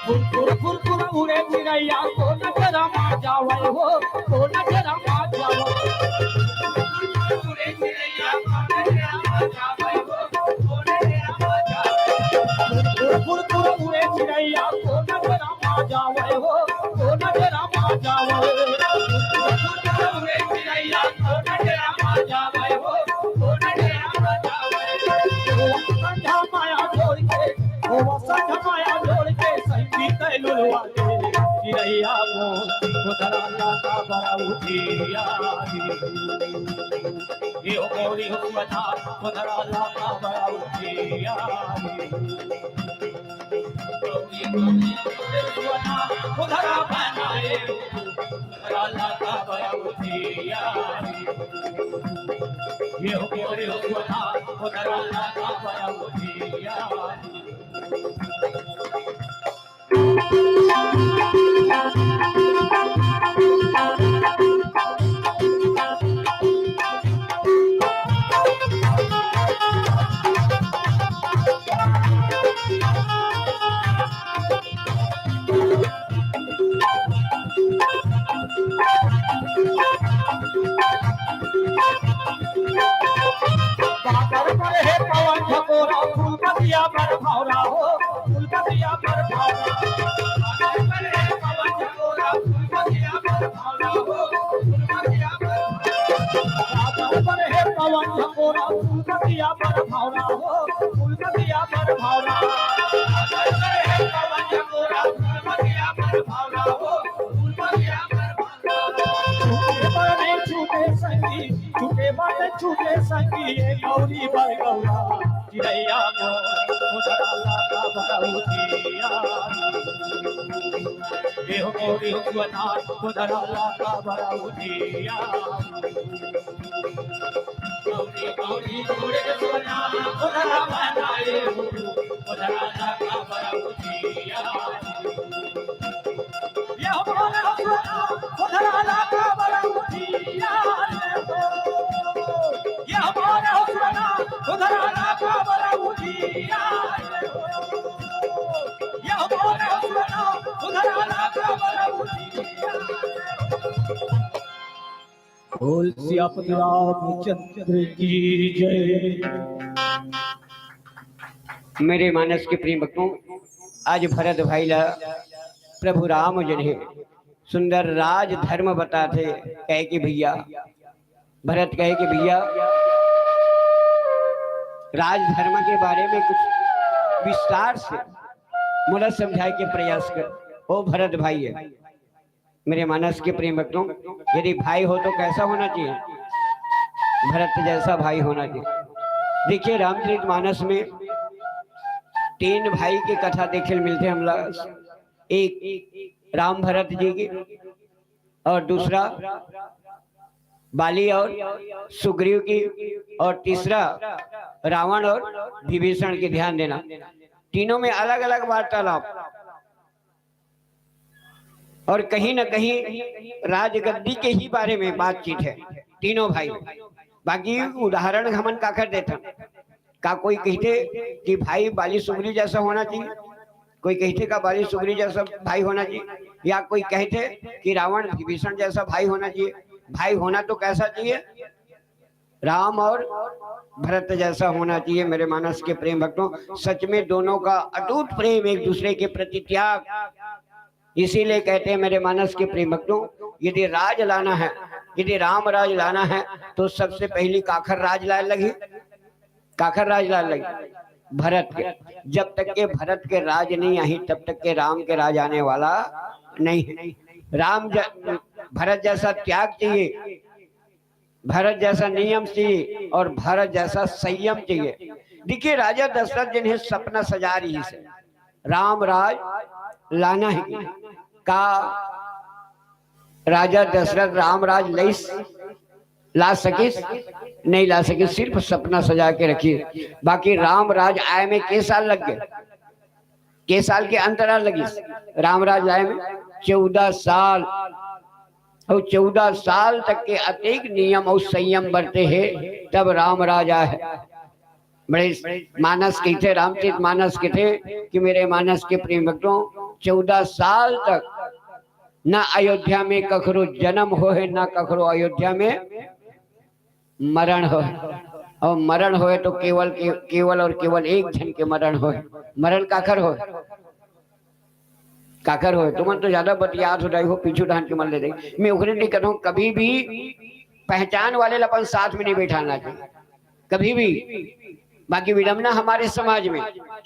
फुरफुर फुरफुर उड़े चिड़ैया, कोन डेरा मा जावय हो, कोन डेरा मा जावय। फुरफुर फुरफुर उड़े चिड़ैया, कोन डेरा मा जावय हो, कोन डेरा मा जावय। फुरफुर फुरफुर उड़े चिड़ैया, कोन डेरा मा जावय हो, कोन डेरा मा जावय। ओ संझा माया छोड़ के, ओ संझा माया छोड़ के, संगी कैलुलवा के चिड़ैया मोर, कोधरा लाका बरा उजिया रे हो। ये हो मोरे हो सुअना, कोधरा लाका बरा उजिया रे हो। कौड़ी कौड़ी जोड़े रे सुअना, कोधरा बनाए हो, कोधरा लाका बरा उजिया रे हो। ये हो मोरे हो सुअना, कोधरा लाका बरा उजिया रे हो। बादर पर हे पवन झकोरा, फूल कसिया पर भौरा हो, फूल कसिया पर भौरा। बादर पर हे पवन झकोरा, फूल कसिया पर भौरा हो, फूल कसिया पर भौरा। बादर पर हे पवन झकोरा, फूल कसिया पर भौरा हो, फूल कसिया पर भौरा। बादर पर हे पवन झकोरा, फूल कसिया पर भौरा हो, फूल कसिया पर भौरा। छूटे बर नहीं छूटे संगी, छूटे बर नहीं छूटे संगी, ये गौरी बर गौरा, चिड़ैया मोर, कोधरा लाका बरा उजिया। ये हो गौरी हो सुअना, कोधरा लाका बरा उजिया। गौरी गौरी जोड़े रे सुअना, कोधरा बनाए हो, कोधरा लाका बरा उजिया। ये हमारे हौसला, उधर आला का बड़ा उठिया रे हो। ये हमारे हौसला, उधर आला का बड़ा उठिया रे हो। ये हमारे हौसला, उधर आला का बड़ा उठिया रे हो। बोल सियापति रामचंद्र की जय। मेरे मानस के प्रेम भक्तों, आज भरत भाई ला प्रभु राम जो हे सुंदर राज धर्म बताथे, कहे कि भैया, भरत कहे कि भैया, राज धर्म के बारे में कुछ विस्तार से मोला समझाए के प्रयास कर। ओ भरत भाई हे, मेरे मानस के प्रेम भक्तों, यदि भाई हो तो कैसा होना चाहिए? भरत जैसा भाई होना चाहिए। देखिए, रामचरित मानस में तीन भाई के कथा देखे ल मिलथे हमला। एक राम भरत जी की, और दूसरा बाली और सुग्रीव की, और तीसरा रावण और विभीषण की। ध्यान देना, तीनों में अलग-अलग वार्तालाप। और कहीं ना कहीं राजगद्दी के ही बारे में बातचीत है, तीनों भाई। बाकी उदाहरण हमन काकर देथन? का कोई कहते कि भाई बाली सुग्रीव जैसा होना चाहिए? कोई कहते का बाली सुग्रीव जैसा भाई होना चाहिए? या कोई कहते कि रावण विभीषण जैसा भाई होना चाहिए? भाई होना तो कैसा चाहिए? राम और भरत जैसा होना चाहिए। मेरे मानस के प्रेम भक्तों, सच में दोनों का अटूट प्रेम, एक दूसरे के प्रति त्याग, इसीलिए कहते हैं मेरे मानस के प्रेम भक्तों, यदि राज लाना है, यदि राम राज लाना है, तो सबसे पहली काखर राज लाए लगी, काखर राज लाए लगी, भरत के। जब तक के भरत के राज नहीं आई, तब तक के राम के राज आने वाला नहीं है। राम ज-, भरत जैसा त्याग चाहिए, भरत जैसा नियम चाहिए और भरत जैसा संयम चाहिए। देखिए, राजा दशरथ जिन्हें सपना सजा रही से राम राज लाना है कि का राजा दशरथ राम राज लइस, ला सकिस? नहीं ला सकिस, सिर्फ सपना सजा के रखिस। बाकी राम राज आए में के साल लग गए? के साल के अंतराल लगिस राम राज आए में? चौदह साल। और चौदह साल तक के अतेक नियम और संयम बरते हैं, तब राम राज आए। बड़े मानस कहते, रामचरित मानस कहते कि मेरे मानस के प्रेम भक्तों, चौदह साल तक न अयोध्या में कखरो जन्म होए, न कखरो अयोध्या में मरण होए। और मरण होए तो केवल के, केवल और केवल एक झन के मरण होए। मरण काखर होए? काखर होए? तुमन तो ज्यादा बतियात हो जाई हो, पीछू ढान के मन ले रही। मैं ओकरे नहीं कहूँ, कभी भी पहचान वाले ला अपन साथ में नहीं बैठाना चाहिए, कभी भी। बाकी विडम्बना हमारे समाज में,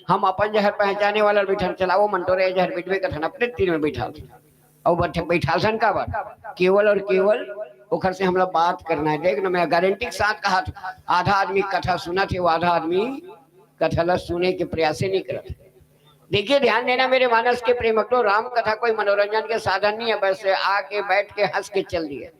हम अपन जहर पहचाने वाला बैठन, चलाओ मन तो रहे जहर बैठबे कथन, अपने तीर में बैठा। और बैठ-, बैठाल सन का बात, केवल और केवल ओखर से हमला बात करना है। देख ना, मैं गारंटी के साथ कहा था, आधा आदमी कथा सुनत हे, वो आधा आदमी कथा ला सुने के प्रयास ही नहीं करत। देखिए, ध्यान देना मेरे मानस के प्रेम भक्तों, राम कथा कोई मनोरंजन के साधन नहीं है, बस आके बैठ के हंस के चल दिए।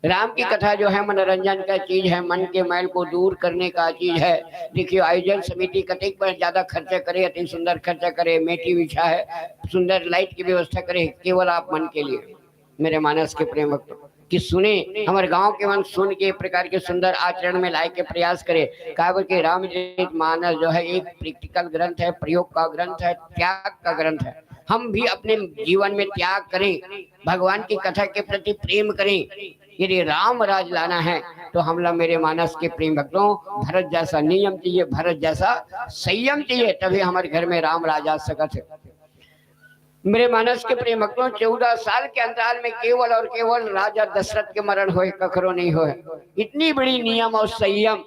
राम की कथा जो है मनोरंजन का चीज है, मन के मैल को दूर करने का चीज है। देखिए, आयोजन समिति कतेक बड़ ज्यादा खर्चा करे, अति सुंदर खर्चा करे, मेटी बिछा है, सुंदर लाइट की व्यवस्था करे, केवल आप मन के लिए। मेरे मानस के प्रेम भक्तों, कि सुने, हमारे गांव के मन सुन के प्रकार के सुंदर आचरण में लाए के प्रयास करे। काबर के रामचरित मानस जो है एक प्रैक्टिकल ग्रंथ है, प्रयोग का ग्रंथ है, त्याग का ग्रंथ है। हम भी अपने जीवन में त्याग करें, भगवान की कथा के प्रति प्रेम करें। यदि राम राज लाना है तो हमला, मेरे मानस के प्रेम भक्तों, भरत जैसा नियम चाहिए, भरत जैसा संयम चाहिए, तभी हमारे घर में राम राज आ सकत है। मेरे मानस के प्रेम भक्तों, चौदह साल के अंतराल में केवल और केवल राजा दशरथ के मरण होए, कखरो नहीं होए। इतनी बड़ी नियम और संयम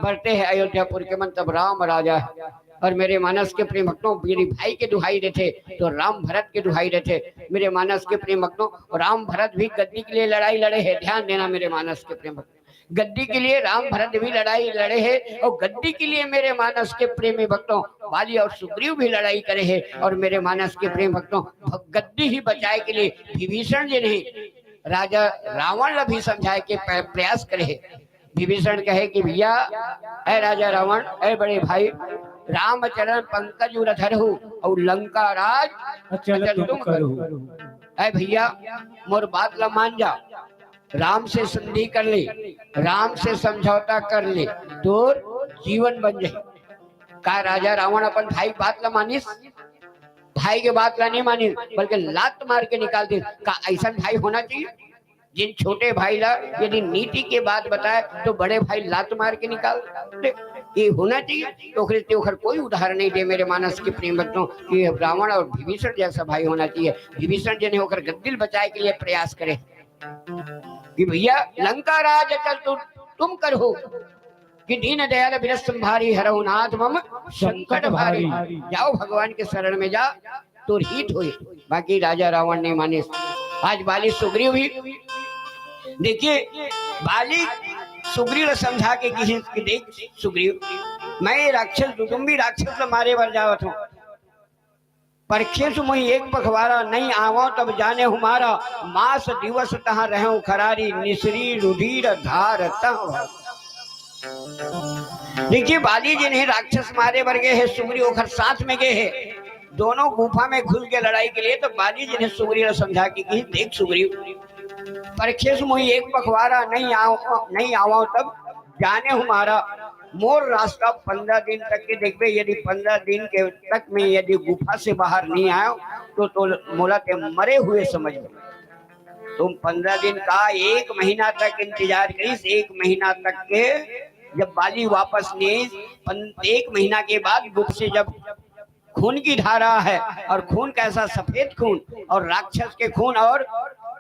बरते हैं अयोध्यापुर के मन, तब राम राजा है। और मेरे मानस के प्रेम भक्तों, मेरे भाई के दुहाई देते तो राम भरत के दुहाई देते। मेरे मानस के प्रेम भक्तों, राम भरत भी गद्दी के लिए लड़ाई लड़े हैं। ध्यान देना मेरे मानस के प्रेम भक्तों, गद्दी के लिए राम भरत भी लड़ाई लड़े हैं और गद्दी के लिए मेरे मानस के प्रेमी भक्तों, बाली और सुग्रीव भी लड़ाई करे हैं। और मेरे मानस के प्रेम भक्तों, भ-, गद्दी ही बचाए के लिए विभीषण जी नहीं, राजा रावण ला भी समझाए के प्र-, प्रयास करे हैं। विभीषण कहे कि भैया, ए राजा रावण, ए बड़े भाई, रामचरण पंकज उर धरहु और लंका राज अचल तुम करू। ए भैया, मोर बात ला मान जा, राम से संधि कर ले, राम से समझौता कर ले, तोर जीवन बन जाए। का राजा रावण अपन भाई के बात ला मानिस? भाई के बात ला नहीं मानिस, बल्कि लात मार के निकाल दिस। का ऐसा भाई होना चाहिए? जिन छोटे भाई ला यदि नीति के बात बताए तो बड़े भाई लात मार के निकाल दे। ये होना चाहिए? तो ओखरे ते ओखर कोई उदाहरण नहीं दे मेरे मानस के प्रेम भक्तों कि रावण और विभीषण जैसा भाई होना चाहिए। विभीषण जी ने ओकर गद्दी ल बचाए के लिए प्रयास करे कि भैया, लंका राज अचल तु-, तुम करहु, कि दीन दयाल बिरस संभारी, हरहु नाथ मम संकट भारी। जाओ भगवान के शरण में जा, तोर हित होई। बाकी राजा रावण नहीं मानिस। आज बाली सुग्रीव भी, देखिए, बाली सुग्रीव ला समझा के किहिस कि देख सुग्रीव, मैं ये राक्षस, तुम भी राक्षस ला मारे बर जावत हो, परखेसु मोहि एक पखवारा, नहीं आवंव तब जानेहु मारा। मास दिवस तहाँ रहेंव खरारी, निसरी रुधिर धार तह भरा। देखिए, बाली जिन्हें राक्षस मारे बर गे हे, सुग्रीव ओखर साथ में गे हे, दोनों गुफा में घुस के लड़ाई के लिए, तो बाली जी ने सुग्रीव ला समझा के कही, "देख सुग्रीव, परखेस मुही एक पखवारा, नहीं आव, नहीं आवा तब जाने हमारा, मोर रास्ता पंद्रह दिन तक के देखबे, यदि पंद्रह दिन के तक में यदि गुफा से बाहर नहीं आयो, तो, तो मोला ते मरे हुए समझ ले।" तुम पंद्रह दिन का, एक महीना तक इंतजार करिस, एक महीना तक के, जब बाली वापस नहीं आइस, पन-, एक महीना के बाद गुफा से जब खून की धारा है, और खून कैसा, सफेद खून, और राक्षस के खून और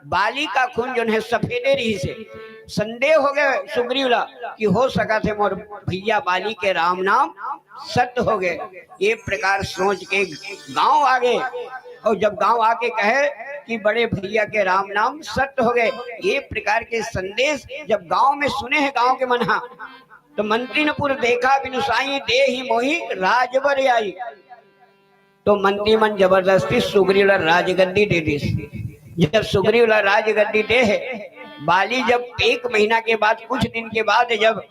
बाली का खून जो है सफेदे रहिसे। संदेह हो गए सुग्रीव ला कि हो सकत हे मोर भैया बाली के राम नाम सत्य हो गए। ये प्रकार सोच के गांव आ गए, और जब गांव आके कहे कि बड़े भैया के राम नाम सत्य हो गए, ये प्रकार के संदेश जब गांव में सुने हैं गांव के मनहा, तो मंत्री ने पूरा देखा, "बिनु साई देहि मोहि राजबर आई।" तो मंत्री मन जबरदस्ती सुग्रीव ला राजगद्दी दे दिस। जब सुग्रीव ला राजगद्दी दे हे, बाली जब एक महीना के बाद, कुछ दिन के बाद जब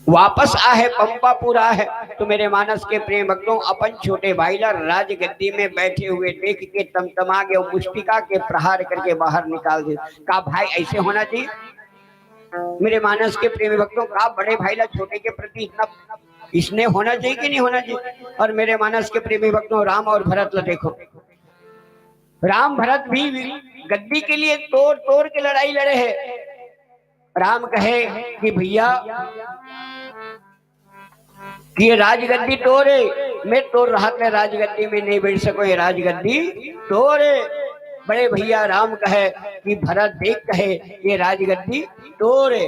वापस आ हे, पंपापुर आ हे, तो मेरे मानस के प्रेम भक्तों, अपन छोटे भाई ला राजगद्दी में बैठे हुए देख के तमतमा गए, मुष्टिका के प्रहार करके बाहर निकाल दे। का भाई ऐसे होना चाहिए? मेरे मानस के प्रेमी भक्तों, का बड़े भाई ला छोटे के प्रति इतना स्नेह होना चाहिए कि नहीं होना चाहिए? और मेरे मानस के प्रेमी भक्तों, राम और भरत ला देखो, राम भरत भी गद्दी के लिए तोड़ तोड़ के लड़ाई लड़े हैं। राम कहे कि भैया, कि ये राजगद्दी तोर हे, मैं तोर रहत में राजगद्दी में नहीं बैठ सको, ये राजगद्दी तोर हे। बड़े भैया राम कहे कि भरत देख कहे, ये राजगद्दी तोर हे,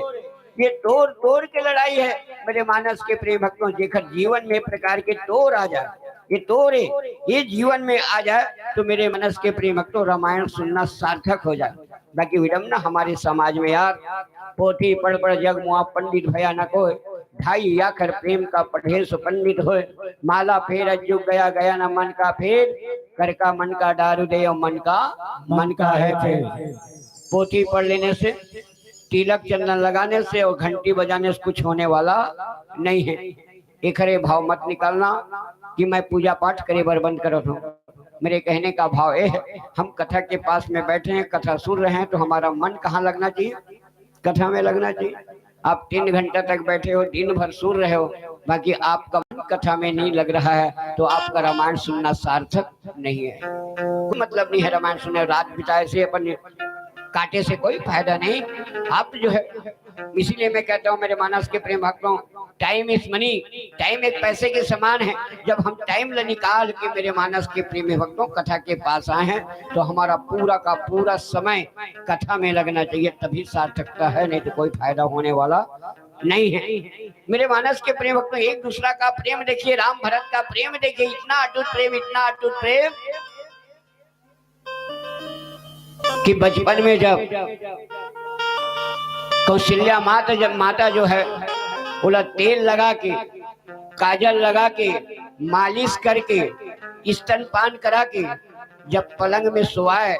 ये तोर तोर के लड़ाई है। मेरे मानस के प्रेम भक्तों, जेकर जीवन में प्रकार के तोर आ जाए, ये तोर हे, ये जीवन में आ जाए, तो मेरे मानस के प्रेम भक्तों, रामायण सुनना सार्थक हो जाए। बाकी विडम्बना हमारे समाज में यार, पोथी पढ़ पढ़ जग मुआ पंडित भया न कोय, ढाई आखर प्रेम का पढ़े सो पंडित होय, माला फेर अज्जु गया गया न मन का फेर, कर का मन का दारू दे और मन का, मन का है फेर। पोथी पढ़ लेने से, तिलक चंदन लगाने से और घंटी बजाने से कुछ होने वाला नहीं है। एखरे भाव मत निकालना कि मैं पूजा पाठ करे बर बंद करत हूँ। मेरे कहने का भाव ये है, हम कथा के पास में बैठे हैं, कथा सुन रहे हैं, तो हमारा मन कहाँ लगना चाहिए? कथा में लगना चाहिए। आप तीन घंटा तक बैठे हो, दिन भर सुन रहे हो, बाकी आपका मन कथा में नहीं लग रहा है, तो आपका रामायण सुनना सार्थक नहीं है। कोई मतलब नहीं है रामायण सुनने, रात बिताए से, अपन काटे से कोई फायदा नहीं। आप जो है, इसीलिए मैं कहता हूँ मेरे मानस के प्रेम भक्तों, time is money, time एक पैसे के समान है। जब हम time ल निकाल के मेरे मानस के प्रेमी भक्तों कथा के पास आए हैं, तो हमारा पूरा का पूरा समय कथा में लगना चाहिए, तभी सार्थकता है, नहीं तो कोई फायदा होने वाला नहीं है। मेरे मानस के प्रेम भक्तों, एक दूसरा का प्रेम देखिए, राम भरत का प्रेम देखिए, इतना अटूट प्रेम, इतना अटूट प्रेम कि बचपन में जब कौशल्या माता, जब माता जो है, ओला तेल लगा के, काजल लगा के, मालिश करके, स्तनपान करा के जब पलंग में सोवाए,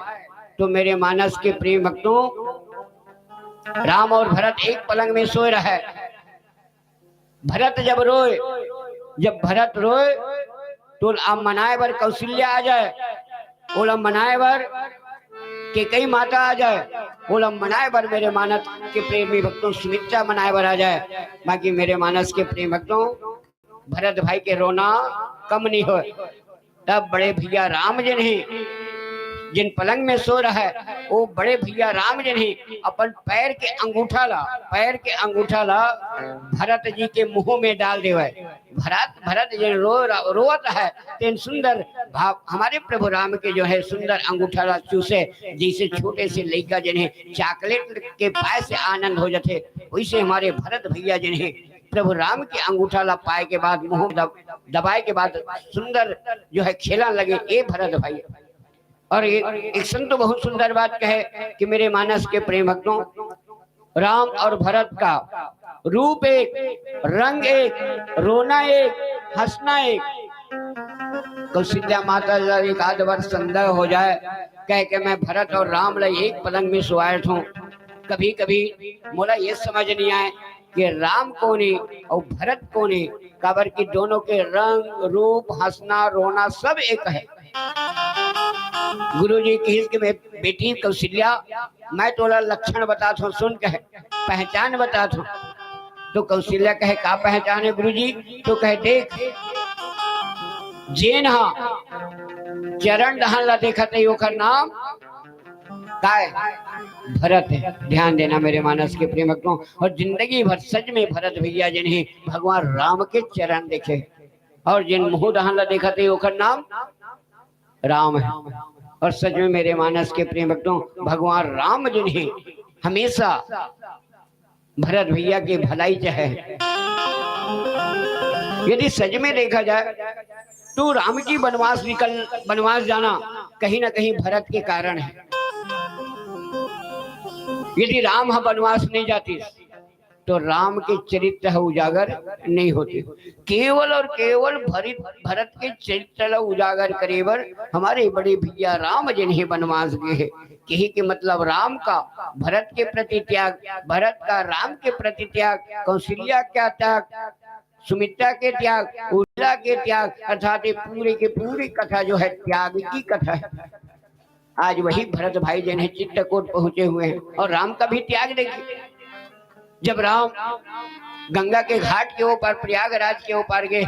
तो मेरे मानस के प्रेम भक्तों, राम और भरत एक पलंग में सोए रहे। भरत जब रोए, जब भरत रोए, तो ओला मनाए बर कौशल्या आ जाए, ओला मनाए बर कैकई माता आ जाए, ओला मनाए बर मेरे मानस के प्रेमी भक्तों सुमित्रा मनाए बर आ जाए। बाकी मेरे मानस के प्रेम भक्तों, भरत भाई के रोना कम नहीं होए। तब बड़े भैया राम जिन हे, जिन पलंग में सो रहे, वो बड़े भैया राम जिन हे, अपन पैर के अंगूठा ला, पैर के अंगूठा ला भरत जी के मुंह में डाल देवे। भरत, भरत जिन रो, रोवत है, तेन सुंदर भाव हमारे प्रभु राम के जो है सुंदर अंगूठा ला चूसे, जैसे छोटे से लइका जिन हे chocolate के पाए से आनंद हो जाथे, वैसे हमारे भरत भैया जिन हे प्रभु राम के अंगूठा ला पाए के बाद, मुंह दब-, दबाए के बाद सुंदर जो है खेलन लगे, ए भरत भाई। और एक, एक संत बहुत सुंदर बात कहे कि मेरे मानस के प्रेम भक्तों, राम और भरत का रूप एक, रंग एक, रोना एक, हंसना एक। कौशल्या माता ला एक आध बार संदेह हो जाए, कह के मैं भरत और राम ला एक पलंग में सोवाए हूँ। कभी कभी मोला ये समझ नहीं आए कि राम कोन ए अउ भरत कोन ए, काबर कि दोनों के रंग, रूप, हंसना, रोना सब एक है। गुरु जी कहिस कि मैं बेटी कौशल्या, मैं तोला लक्षण बतात हूँ, सुन कहे, पहचान बतात हूँ। तो कौशल्या कहे, का पहचान है गुरु जी? तो कहे, देख, जेन हा चरण डहन ला देखत है, ओकर नाम काय? भरत है। ध्यान देना मेरे मानस के प्रेम भक्तों, और जिंदगी भर सच में भरत भैया जिन्हें भगवान राम के चरण देखे, और जिन मुंह डहन ला देखत है, ओकर नाम राम है। और सच में मेरे मानस के प्रेम भक्तों, भगवान राम जिन्हें हमेशा भरत भैया के भलाई चाहे। यदि सच में देखा जाए तो राम की वनवास निकल, वनवास जाना कहीं ना कहीं भरत के कारण है। यदि राम ह वनवास नहीं जाती तो राम के चरित्र ह उजागर नहीं होते। केवल और केवल भरत, भरत के चरित्र ला उजागर करे बर हमारे बड़े भैया राम जिन्हें वनवास गए हैं। कहे के मतलब राम का भरत के प्रति त्याग, भरत का राम के प्रति त्याग, कौशल्या का त्याग, सुमित्रा के त्याग, उर्मिला के त्याग, अर्थात ये पूरे के पूरे कथा जो है त्याग की कथा है। आज वही भरत भाई जिन्हें चित्रकूट पहुंचे हुए हैं और राम का भी त्याग देखिए। जब राम गंगा के घाट के ऊपर, प्रयागराज के ऊपर गए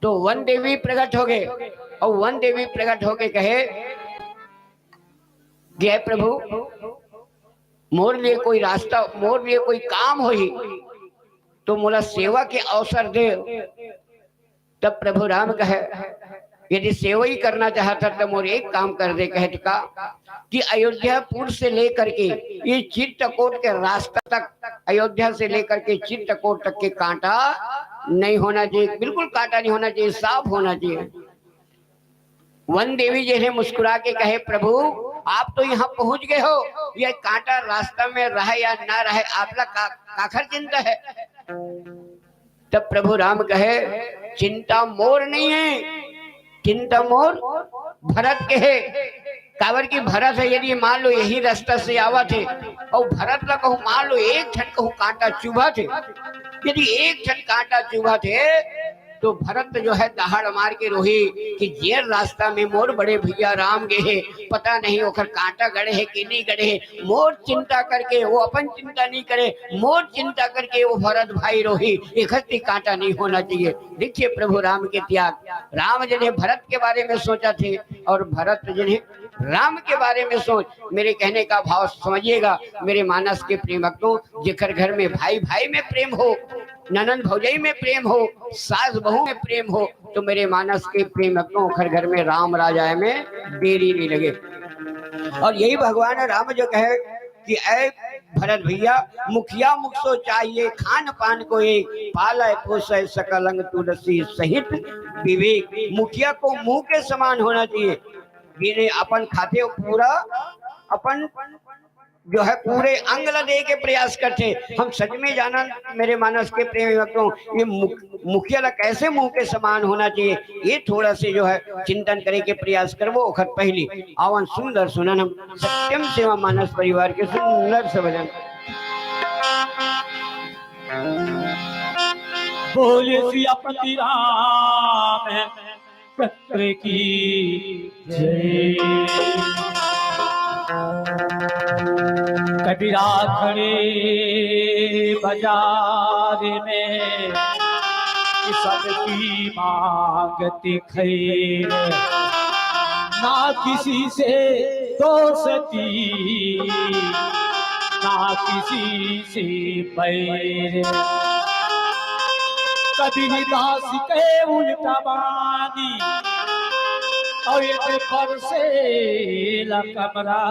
तो वन देवी प्रकट हो गए और वन देवी प्रकट होके कहे कि हे प्रभु, मोर लिए कोई रास्ता, मोर लिए कोई काम होही तो मोला सेवा के अवसर दे। तब प्रभु राम कहे, यदि सेवा ही करना चाहता तो मोर एक काम कर दे, कहे का कि अयोध्यापुर से लेकर के ये चित्रकूट के रास्ता तक, अयोध्या से लेकर के चित्रकूट तक के कांटा नहीं होना चाहिए, बिल्कुल कांटा नहीं होना चाहिए, साफ होना चाहिए। वन देवी जिन्हें मुस्कुरा के कहे, प्रभु, आप तो यहाँ पहुंच गए हो, ये कांटा रास्ता में रहे या ना रहे, आपला का, काखर चिंता है? तब प्रभु राम कहे, चिंता मोर नहीं है, चिंता मोर भरत के है। काबर कि भरत है, यदि मान लो यही रास्ता से आवत है और भरत ला कहूँ, मान लो एक झन कहूँ कांटा चुभत है, यदि एक झन कांटा चुभत है तो भरत जो है दहाड़ मार के रोही कि जेन रास्ता में मोर बड़े भैया राम गए हे, पता नहीं ओखर कांटा गड़े हे कि नहीं गड़े हे। मोर चिंता करके वो अपन चिंता नहीं करे, मोर चिंता करके वो भरत भाई रोही, एखर ती कांटा नहीं होना चाहिए। देखिए प्रभु राम के त्याग, राम जिन्हें भरत के बारे में सोचा थे और भरत जिन्हें राम के बारे में सोच। मेरे कहने का भाव समझिएगा मेरे मानस के प्रेम भक्तों, जेकर घर में भाई भाई में प्रेम हो, ननंद भौजाई में प्रेम हो, सास बहू में प्रेम हो, तो मेरे मानस के प्रेम भक्तों, ओखर घर में राम राज आए में देरी नहीं लगे। और यही भगवान राम जो कहे कि ऐ भरत भैया, मुखिया मुख सो चाहिए खान पान को एक, पालय पोषय सकल अंग तुलसी सहित विवेक। मुखिया को मुंह के समान होना चाहिए, जिन्हें अपन खाते हो पूरा अपन जो है पूरे अंग ला दे के प्रयास करते। हम सच में जानन मेरे मानस के प्रेमी भक्तों, ये मुख-, मुखिया ला कैसे मुंह के समान होना चाहिए, ये थोड़ा से जो है चिंतन करे के प्रयास करबो। ओखर पहली आवन सुंदर सुनन हम सत्यम सेवा मानस परिवार के सुंदर से भजन। बोले सियापति राम चंद्र की जय। कबीरा खड़े बाजार में सबकी मांगती खैर, ना किसी से दोस्ती, ना किसी से पैर। कबीर दास के उल्टा बानी, और ये पर से ला कमरा,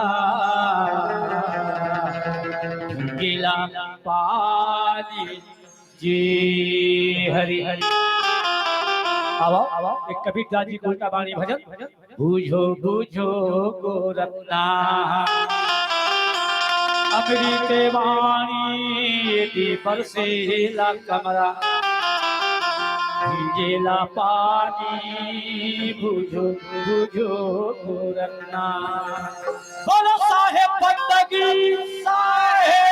गीला पानी। जी हरि हरि। आवा, आवा, एक कबीर दास जी के उल्टा बानी भजन। बुझो बुझो गोरखना, अमृत वाणी यदि बरसेला कमरा, भींजेला पानी। बुझो बुझो गोरखना। बोलो साहेब बंदगी, साहेब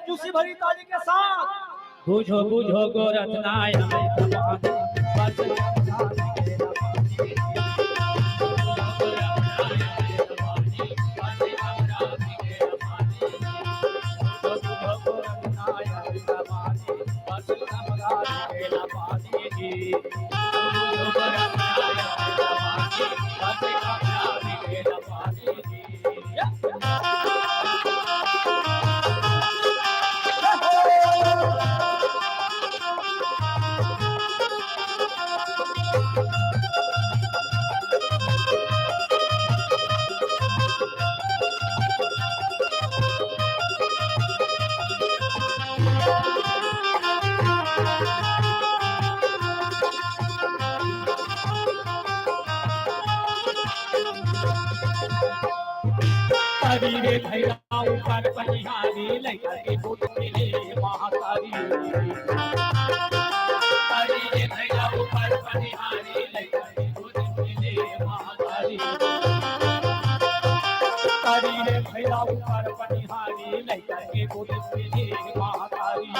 खुशी भरी ताली के साथ। बुझो, बुझो गोरखनाथ, बस अरे रे भैया ऊपर पनिहारी, लइका के गोद में ले महतारी। अरे रे भैया ऊपर पनिहारी, लइका के गोद में ले महतारी। अरे रे भैया ऊपर पनिहारी, लइका के गोद में ले महतारी।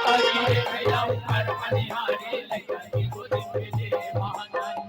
अरे रे भैया ऊपर पनिहारी, लइका के गोद में ले महतारी।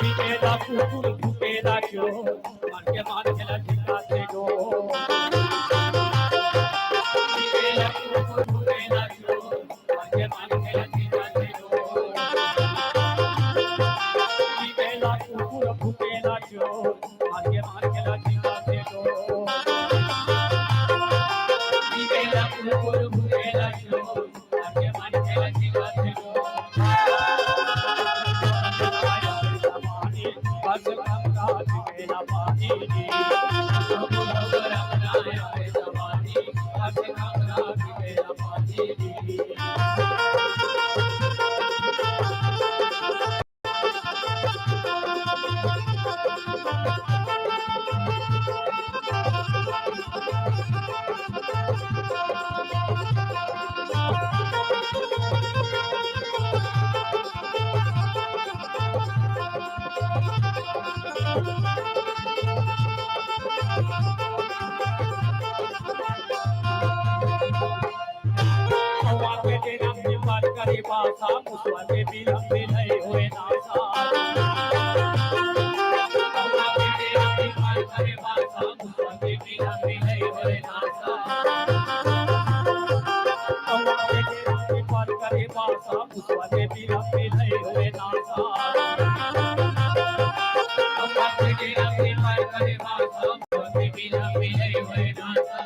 भूकेला कुकुर, भूकेला चोर, मन के मार खेला ठिका से डोर। भूकेला कुकुर, भूकेला चोर, मन के मार खेला ठिका से डोर। भूकेला कुकुर, भूकेला चोर, मन के मार खेला ठिका से डोर। भूकेला कुकुर, भूकेला चोर, कौआ के डेरा में बात करे भाषा, मुसवा के बिलम में नहीं होए नासा। कौआ के डेरा में बात करे भाषा, मुसवा के बिलम में नहीं होए नासा। कौआ के डेरा में बात करे भाषा, मुसवा के बिलम में नहीं होए नासा। कौआ के डेरा में बात करे भाषा, मुसवा के बिलम में नहीं होए नासा।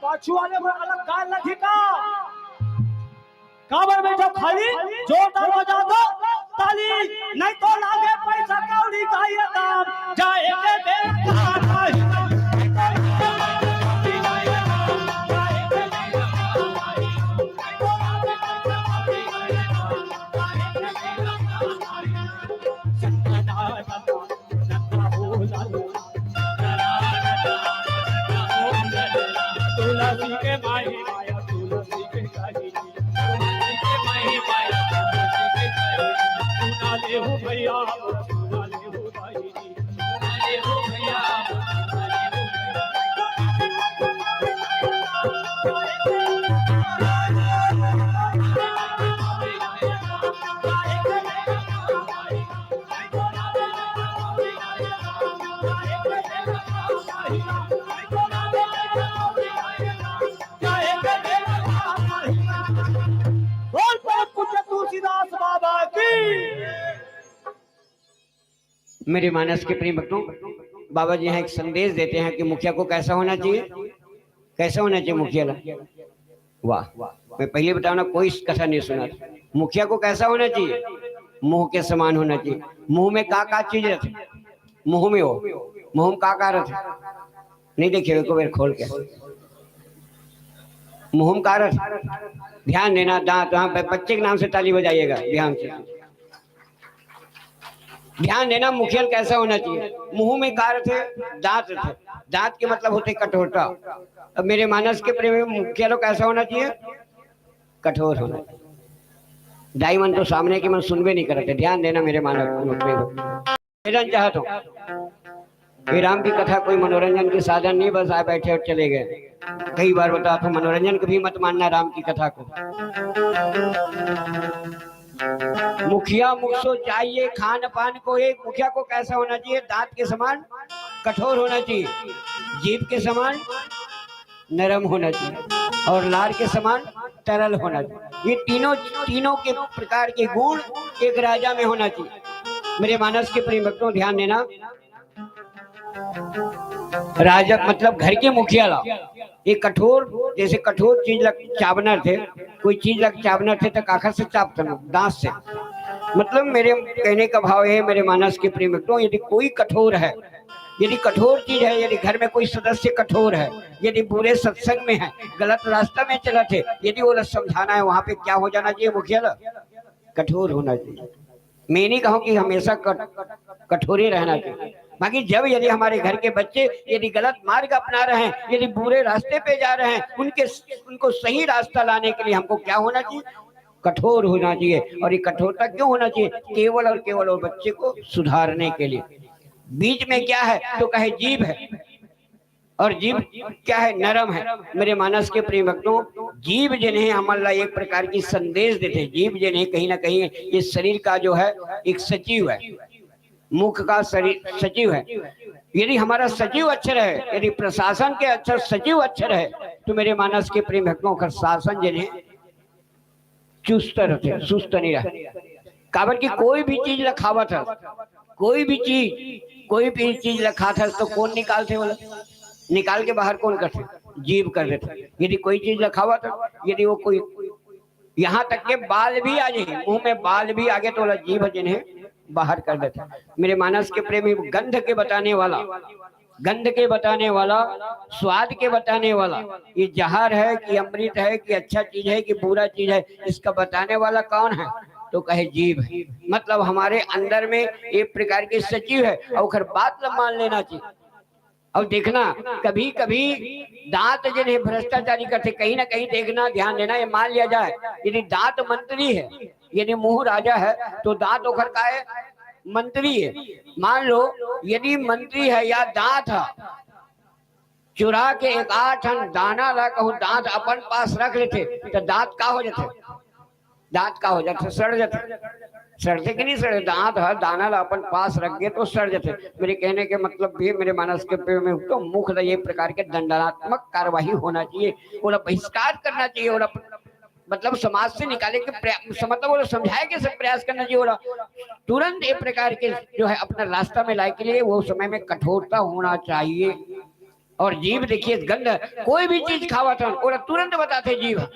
पाछू वाले बर अलग गाय लगही का? काबर बेटा खाली जोरदार बजा दो। ताली, नहीं तो लागे पैसा कौड़ी का ये दाम। जाए के बेरा तुलसी के माही माया, तुलसी के काली। मेरे मानस के प्रेम भक्तों, बाबा जी यहाँ एक संदेश देते हैं कि मुखिया को कैसा होना चाहिए, कैसा होना चाहिए मुखिया ला। वाह, मैं पहले बताऊँ ना, कोई कथा नहीं सुना था। मुखिया को कैसा होना चाहिए? मोह के समान होना चाहिए। मोह में का का चीज रहती? मोह में हो, मोह में का का रहती? नहीं देखे, एक बेर खोल के। मोह में का रहती? ध्यान देना, दांत, वहां पे बच्चे के नाम से ताली बजाइएगा, ध्यान से। ध्यान देना, मुखिया कैसा होना चाहिए। मुंह में का रथे? दांत रथे। दांत के मतलब होते कठोरता। अब मेरे मानस के प्रेम में मुखिया लोग कैसा होना चाहिए? कठोर होना चाहिए। दाई मन तो सामने के मन सुनबे नहीं करते। ध्यान देना मेरे मानस के प्रेम। निवेदन चाहता हूँ, ये राम की कथा कोई मनोरंजन के साधन नहीं, बस आए बैठे और चले गए। कई बार बताता हूँ, मनोरंजन कभी मत मानना राम की कथा को। मुखिया मुख सो चाहिए खान पान को एक। मुखिया को कैसा होना चाहिए? दांत के समान कठोर होना चाहिए, जीभ के समान नरम होना चाहिए और लार के समान तरल होना चाहिए। ये तीनों, तीनों के प्रकार के गुण एक राजा में होना चाहिए। मेरे मानस के प्रेम भक्तों, ध्यान देना, राजा मतलब घर के मुखिया ला, ये कठोर, जैसे कठोर चीज ला चाबना थे, कोई चीज ला चाबना थे तो काखर से चाबतन, दांत से। मतलब मेरे कहने का भाव है, मेरे मानस के प्रेम भक्तों, यदि कोई कठोर है, यदि कठोर चीज है, यदि घर में कोई सदस्य कठोर है, यदि बुरे सत्संग में है, गलत रास्ता में चलत है, यदि वो समझाना है, वहां पे क्या हो जाना चाहिए मुखिया ला? कठोर होना चाहिए। मैं नहीं कहूँ कि हमेशा कठ-, कठोर ही रहना चाहिए, बाकी जब यदि हमारे घर के बच्चे यदि गलत मार्ग अपना रहे हैं, यदि बुरे रास्ते पे जा रहे हैं, उनके, उनको सही रास्ता लाने के लिए हमको क्या होना चाहिए? कठोर होना चाहिए। और ये कठोरता क्यों होना चाहिए? केवल और केवल वो बच्चे को सुधारने के लिए। बीच में क्या है तो कहे जीभ है, और जीभ क्या है? नरम है। मेरे मानस के प्रेम भक्तों, जीभ जिन्हें हमन ला एक प्रकार की संदेश देते हैं। जीभ जिन्हें कहीं ना कहीं ये शरीर का जो है एक सचिव है, मुख का शरीर सचिव है। यदि हमारा सचिव अच्छा रहे, यदि प्रशासन के अच्छा सचिव अच्छा रहे, तो मेरे मानस के प्रेम भक्तों का शासन जिन्हें चुस्त रथे, सुस्त नहीं रहे। काबर कि कोई भी चीज ला खावत हस, कोई भी चीज, कोई भी चीज ला खात हस तो कौन निकालथे ओला? निकाल के बाहर कौन करथे? जीभ कर देथे। यदि कोई चीज ला खावत हस, यदि वो कोई, यहाँ तक के बाल भी आ जाए, मुंह में बाल भी आ गए तो ओला जीभ जिन्हें बाहर कर देथे। मेरे मानस के प्रेमी, गंध के बताने वाला, गंध के बताने वाला, स्वाद के बताने वाला, ये जहर है कि अमृत है कि अच्छा चीज है कि बुरा चीज है, इसका बताने वाला कौन है? तो कहे जीभ है। मतलब हमारे अंदर में एक प्रकार के सचिव है और ओकर बात ला मान लेना चाहिए। और देखना, कभी कभी दांत जिन्हें भ्रष्टाचारी करते, कहीं ना कहीं देखना, ध्यान देना, ये मान लिया जाए, यदि दांत मंत्री है, यदि मुंह राजा है, तो दांत ओकर का है? मंत्री है। मान लो, यदि मंत्री है या दांत है, चुरा के एक आध ठन दाना ला कहूँ दांत अपन पास रख लेथे, तो दांत का हो जाथे? दांत का हो जाथे? सड़ जाथे। सड़थे कि नहीं सड़े? दांत हर दाना ला अपन पास रख गए तो सड़ जाथे। मेरे कहने के मतलब भी, मेरे मानस के प्रेम में तो मुख ला ये प्रकार के दंडात्मक कार्यवाही होना चाहिए, ओला बहिष्कार करना चाहिए, ओला मतलब समाज से निकाले के प्रया-, मतलब ओला समझाए के सब प्रयास करना चाहिए, ओला तुरंत एक प्रकार के जो है अपना रास्ता में लाए के लिए वो समय में कठोरता होना चाहिए। और जीभ देखिए, गंध, कोई भी चीज खावत हन, ओला तुरंत बताथे जीभ।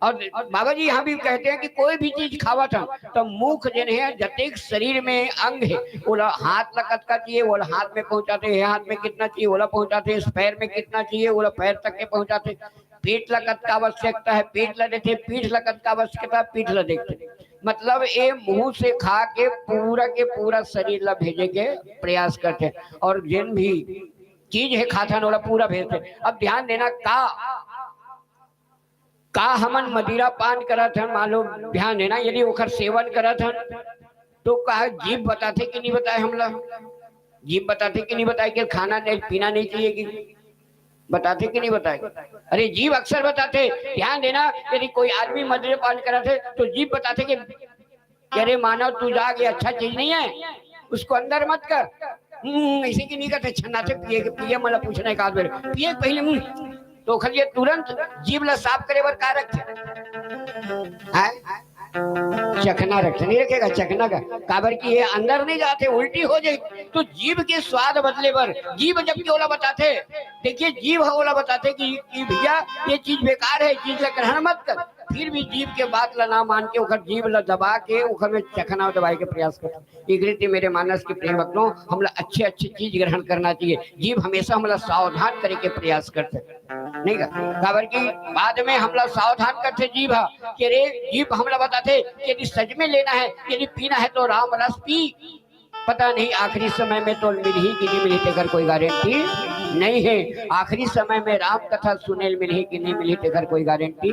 और बाबा जी यहाँ भी कहते हैं कि कोई भी चीज खावत हन, तो मुख जेन हे, जतेक शरीर में अंग हे, ओला हाथ ला कतका चाहिए, ओला हाथ में पहुंचाथे, ये हाथ में कितना चाहिए, ओला पहुंचाथे, इस पैर में कितना चाहिए, ओला पैर तक के पहुंचाथे, पेट ला कतका आवश्यकता है, पेट ला देथे, पीठ ला कतका आवश्यकता है, पीठ ला देखथे। मतलब ये मुंह से खा के पूरा के पूरा शरीर ला भेजे के प्रयास करथे। और जेन भी चीज हे खाथन, ओला पूरा भेजथे। अब ध्यान देना, का का हमन मदिरा पान करत हन, मान लो, ध्यान देना, यदि ओखर सेवन करत हन, तो का जीभ बताथे कि नहीं बताए हमला? जीभ बताथे कि नहीं बताए कि खाना नहीं, पीना नहीं चाहिए कि? बताथे कि नहीं बताए? अरे, जीभ अक्सर बताथे। ध्यान देना, यदि कोई आदमी मदिरा पान करत हे, तो जीभ बताथे कि, "अरे मानव, तू जाग, ये अच्छा चीज नहीं है, उसको अंदर मत कर।" हम्म, ऐसे कि नहीं करथे, छन्ना से पिए के, पिए, मतलब, पूछना एक आध बेर, पिए के पहले, हम्म, तो ओखर लिए तुरंत जीभ ला साफ करे बर का रखथे? हैं? चखना रखथे, नहीं रखेगा चखना का, काबर कि ये अंदर नहीं जाथे, उल्टी हो जाए। तो जीभ के स्वाद बदले बर जीभ जबकि ओला बताथे, देखिए, जीभ ह ओला बताथे कि, कि भैया, ये चीज बेकार है, चीज ला ग्रहण मत कर। फिर भी जीभ के बात ला ना मान के ओखर जीभ ला दबा के ओखर में चखना दबाए के प्रयास करथे। एक रीति मेरे मानस के प्रेम भक्तों, हमला अच्छे अच्छे चीज ग्रहण करना चाहिए। जीभ हमेशा हमला सावधान करे के प्रयास करथे, नहीं का? काबर कि बाद में हमला सावधान करथे जीभ ह, कि अरे, जीभ हमला बताथे कि यदि सच में लेना है, यदि पीना है तो राम रस पी। पता नहीं आखिरी समय में तोल मिलही कि नहीं मिलही, तेकर कोई गारंटी नहीं है। आखिरी समय में राम कथा सुनेल मिलही कि नहीं मिलही, तेकर कोई गारंटी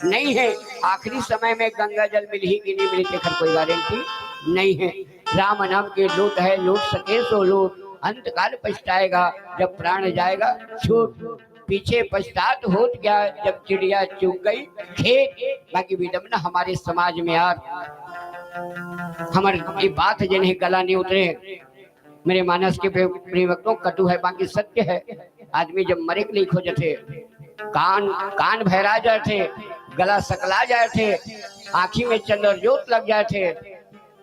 नहीं है। आखिरी समय में गंगा जल मिलही कि नहीं मिलही, तेकर कोई गारंटी नहीं है। राम नाम के लूट है, लूट सके सो लूट, अंत काल पछताएगा जब प्राण जाएगा छूट। पीछे पछतात होत गया जब चिड़िया चुग गई खेत। बाकी विडम्बना हमारे समाज में यार, हमर ये बात जेन हे गला नहीं उतरे। मेरे मानस के प्रे-, प्रेम भक्तों, कटु है बाकी सत्य है। आदमी जब मरे के लिए खोजथे, कान, कान भैरा जाथे, गला सकला जाथे, आँखी में चंद्र जोत लग जाथे,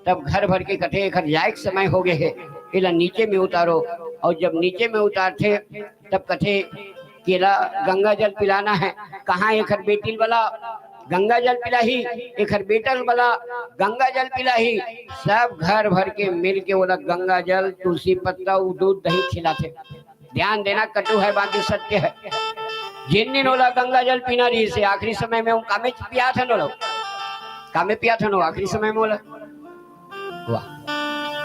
तब घर भर के कथे, "एखर जाए के समय हो गए हे, एला नीचे में उतारो।" और जब नीचे में उतारथे, तब कथे कि एला गंगा जल पिलाना है। कहाँ एखर बेटी ल बला, गंगा जल पिलाही, एखर बेटा ल बला, गंगा जल पिलाही। सब घर भर के मिल के ओला गंगा जल, तुलसी पत्ता, उ दूध दही खिलाथे। ध्यान देना, कटु है बाकी सत्य है। जिन दिन ओला गंगा जल पीना रहिसे, आखिरी समय में वो कामे पियाथन ओला, कामे पियाथन वो आखिरी समय में ओला। वाह,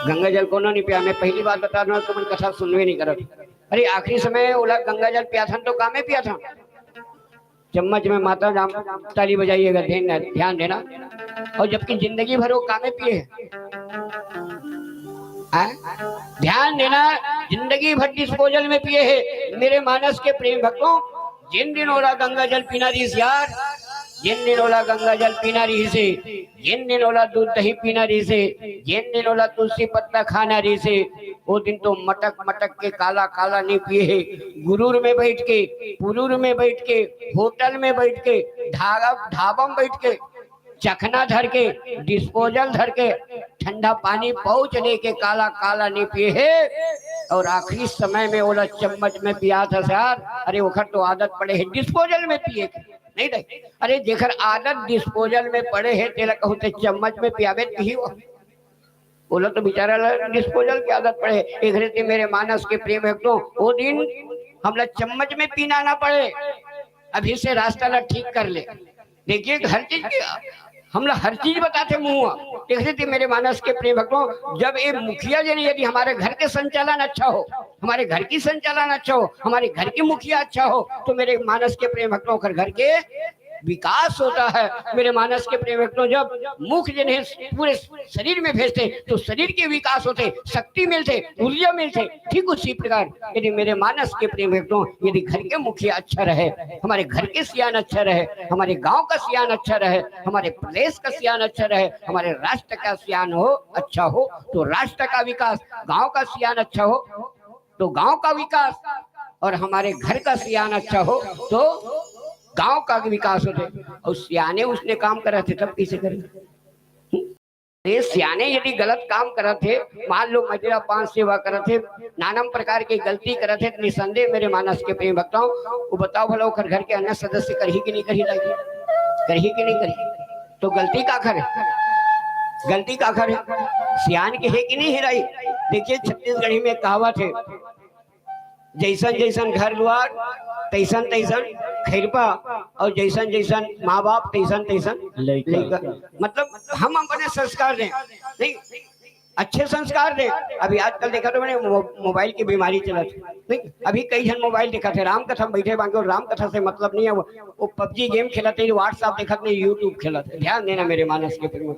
गंगा जल कोनो नहीं पिया। मैं पहली बात बता रहा हूँ, तुमन कथा सुनवे नहीं करत। अरे, आखिरी समय ओला गंगा जल पियाथन तो कामे पियाथन। चम्मच में माता राम ताली बजाइएगा, ध्यान, ध्यान देना। और जबकि जिंदगी भर वो कामे पिए हैं। हैं? ध्यान देना, जिंदगी भर डिस्पोजल में पिए हैं। मेरे मानस के प्रेम भक्तों, जिन दिन ओला गंगा जल पीना रहिस यार, जिन दिन ओला गंगा जल पीना रहिसे, जिन दिन ओला दूध दही पीना रहिसे, जिन दिन ओला तुलसी पत्ता खाना रहिसे, वो दिन तो मटक मटक के काला काला नहीं पिए हे। गुरूर में बैठ के, पुरूर में बैठ के, होटल में बैठ के, ढाबा, ढाबा में बैठ के, चखना धर के, डिस्पोजल धर के, ठंडा पानी पाउच लेके काला काला नहीं पिए हे। और आखिरी समय में ओला चम्मच में पियाथस यार। अरे, ओखर तो आदत पड़े हे डिस्पोजल में पिए के, नहीं, नहीं। अरे, जेखर आदत डिस्पोजल में पड़े हे, तेला कहूँ ते चम्मच में पियाबे नहीं हो। ओला तो बेचारा ला डिस्पोजल की आदत पड़े। एक रीति मेरे मानस के प्रेम भक्तों, वो दिन हमला चम्मच में पीना ना पड़े, अभी से रास्ता ला ठीक कर ले। देखिए, हर चीज के, हमला हर चीज बताथे मुँह। एक रीति मेरे मानस के प्रेम भक्तों, जब ये मुखिया जी ने, यदि हमारे घर के संचालन अच्छा हो, हमारे घर की संचालन अच्छा हो, हमारे घर के मुखिया अच्छा हो, तो मेरे मानस के प्रेम भक्तों, ओखर घर के विकास होता है। मेरे मानस के प्रेम भक्तों, जब मुख जिन्हें पूरे शरीर में भेजते हैं, तो शरीर के विकास होते, शक्ति मिलते, ऊर्जा मिलते। ठीक उसी प्रकार यदि मेरे मानस के प्रेम भक्तों, यदि घर के मुखिया अच्छा रहे, हमारे घर के सियान अच्छा रहे, हमारे गांव का सियान अच्छा रहे, हमारे प्रदेश का सियान अच्छा रहे, हमारे राष्ट्र का सियान हो, अच्छा हो, तो राष्ट्र का विकास, गांव का सियान अच्छा हो तो गांव का विकास, और हमारे घर का सियान अच्छा हो तो गांव का विकास होथे। और सियाने उसने काम करत हे, तब कैसे करे? अरे, सियाने यदि गलत काम करत हे, मान लो मदिरा पान सेवा करत हे, नानम प्रकार के गलती करत हे, तो निसंदेह मेरे मानस के प्रेम भक्तों, वो बताओ भला ओकर घर के अन्य सदस्य करही कि नहीं करही लागी? करही कि नहीं करही? तो गलती काखर है? गलती काखर है? सियान के है कि नहीं है राई? देखिए, छत्तीसगढ़ी में कहावत है, "जैसन जैसन घर दुआर, तैसन तैसन खैरपा, और जैसन जैसन माँ बाप, तैसन तैसन लइका।" लइका।" मतलब, हम अपने संस्कार दें, नहीं, अच्छे संस्कार दें। अभी आजकल देखा तो मैंने मो-, मोबाइल की बीमारी चलत है, नहीं? अभी कई झन मोबाइल देखत हे, राम कथा में बैठे बाकी, और राम कथा से मतलब नहीं है। वो, वो पबजी गेम खेलत हे, WhatsApp देखत नहीं, YouTube खेलत हे। ध्यान देना मेरे मानस के प्रेम,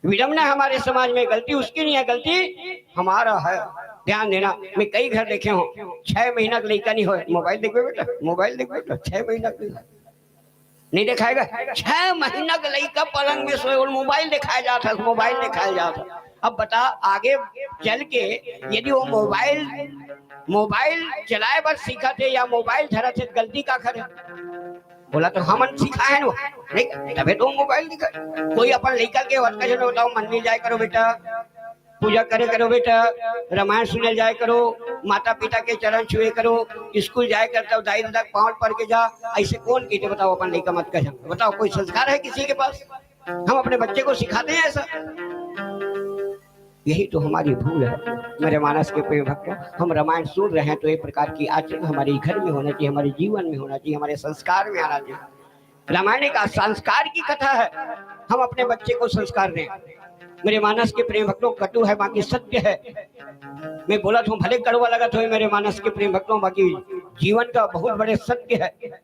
विडम्बना हमारे समाज में, गलती उसकी नहीं है, गलती हमारा है। ध्यान देना, मैं कई घर देखे हूँ, छह महीना के लइका नहीं होय, मोबाइल देखबे बेटा, मोबाइल देखबे बेटा, छह महीना के लइका नहीं देखाएगा। छह महीना के लइका पलंग में सोए और मोबाइल देखाया जाता है, मोबाइल देखाया जाता है। अब बता, आगे चल के यदि वो मोबाइल, मोबाइल चलाए बर सीखत हे या मोबाइल धरत हे, गलती काखर हे? बोला तो हमन सिखाए न, नहीं, तबे तो मोबाइल दिखा। कोई अपन लइका के वतका जन बताओ, मंदिर जाए करो बेटा, पूजा करे करो बेटा, रामायण सुने जाए करो, माता पिता के चरण छुए करो, स्कूल जाए कर तब दाई दादा के पाँव पर के जा, ऐसे कौन कहिथे बताओ अपन लइका मत कहे? बताओ, कोई संस्कार है किसी के पास? हम अपने बच्चे को सिखाते हैं ऐसा? यही तो हमारी भूल है। मेरे मानस के प्रेम भक्तों, हम रामायण सुन रहे हैं तो ये प्रकार की आचरण हमारे घर में होना चाहिए, हमारे जीवन में होना चाहिए, हमारे संस्कार में आना चाहिए। रामायण एक संस्कार की कथा है, हम अपने बच्चे को संस्कार दें। मेरे मानस के प्रेम भक्तों, कटु है बाकी सत्य है। मैं बोलत हूँ, भले कड़वा लगत होय मेरे मानस के प्रेम भक्तों, बाकी जीवन का बहुत बड़े सत्य है।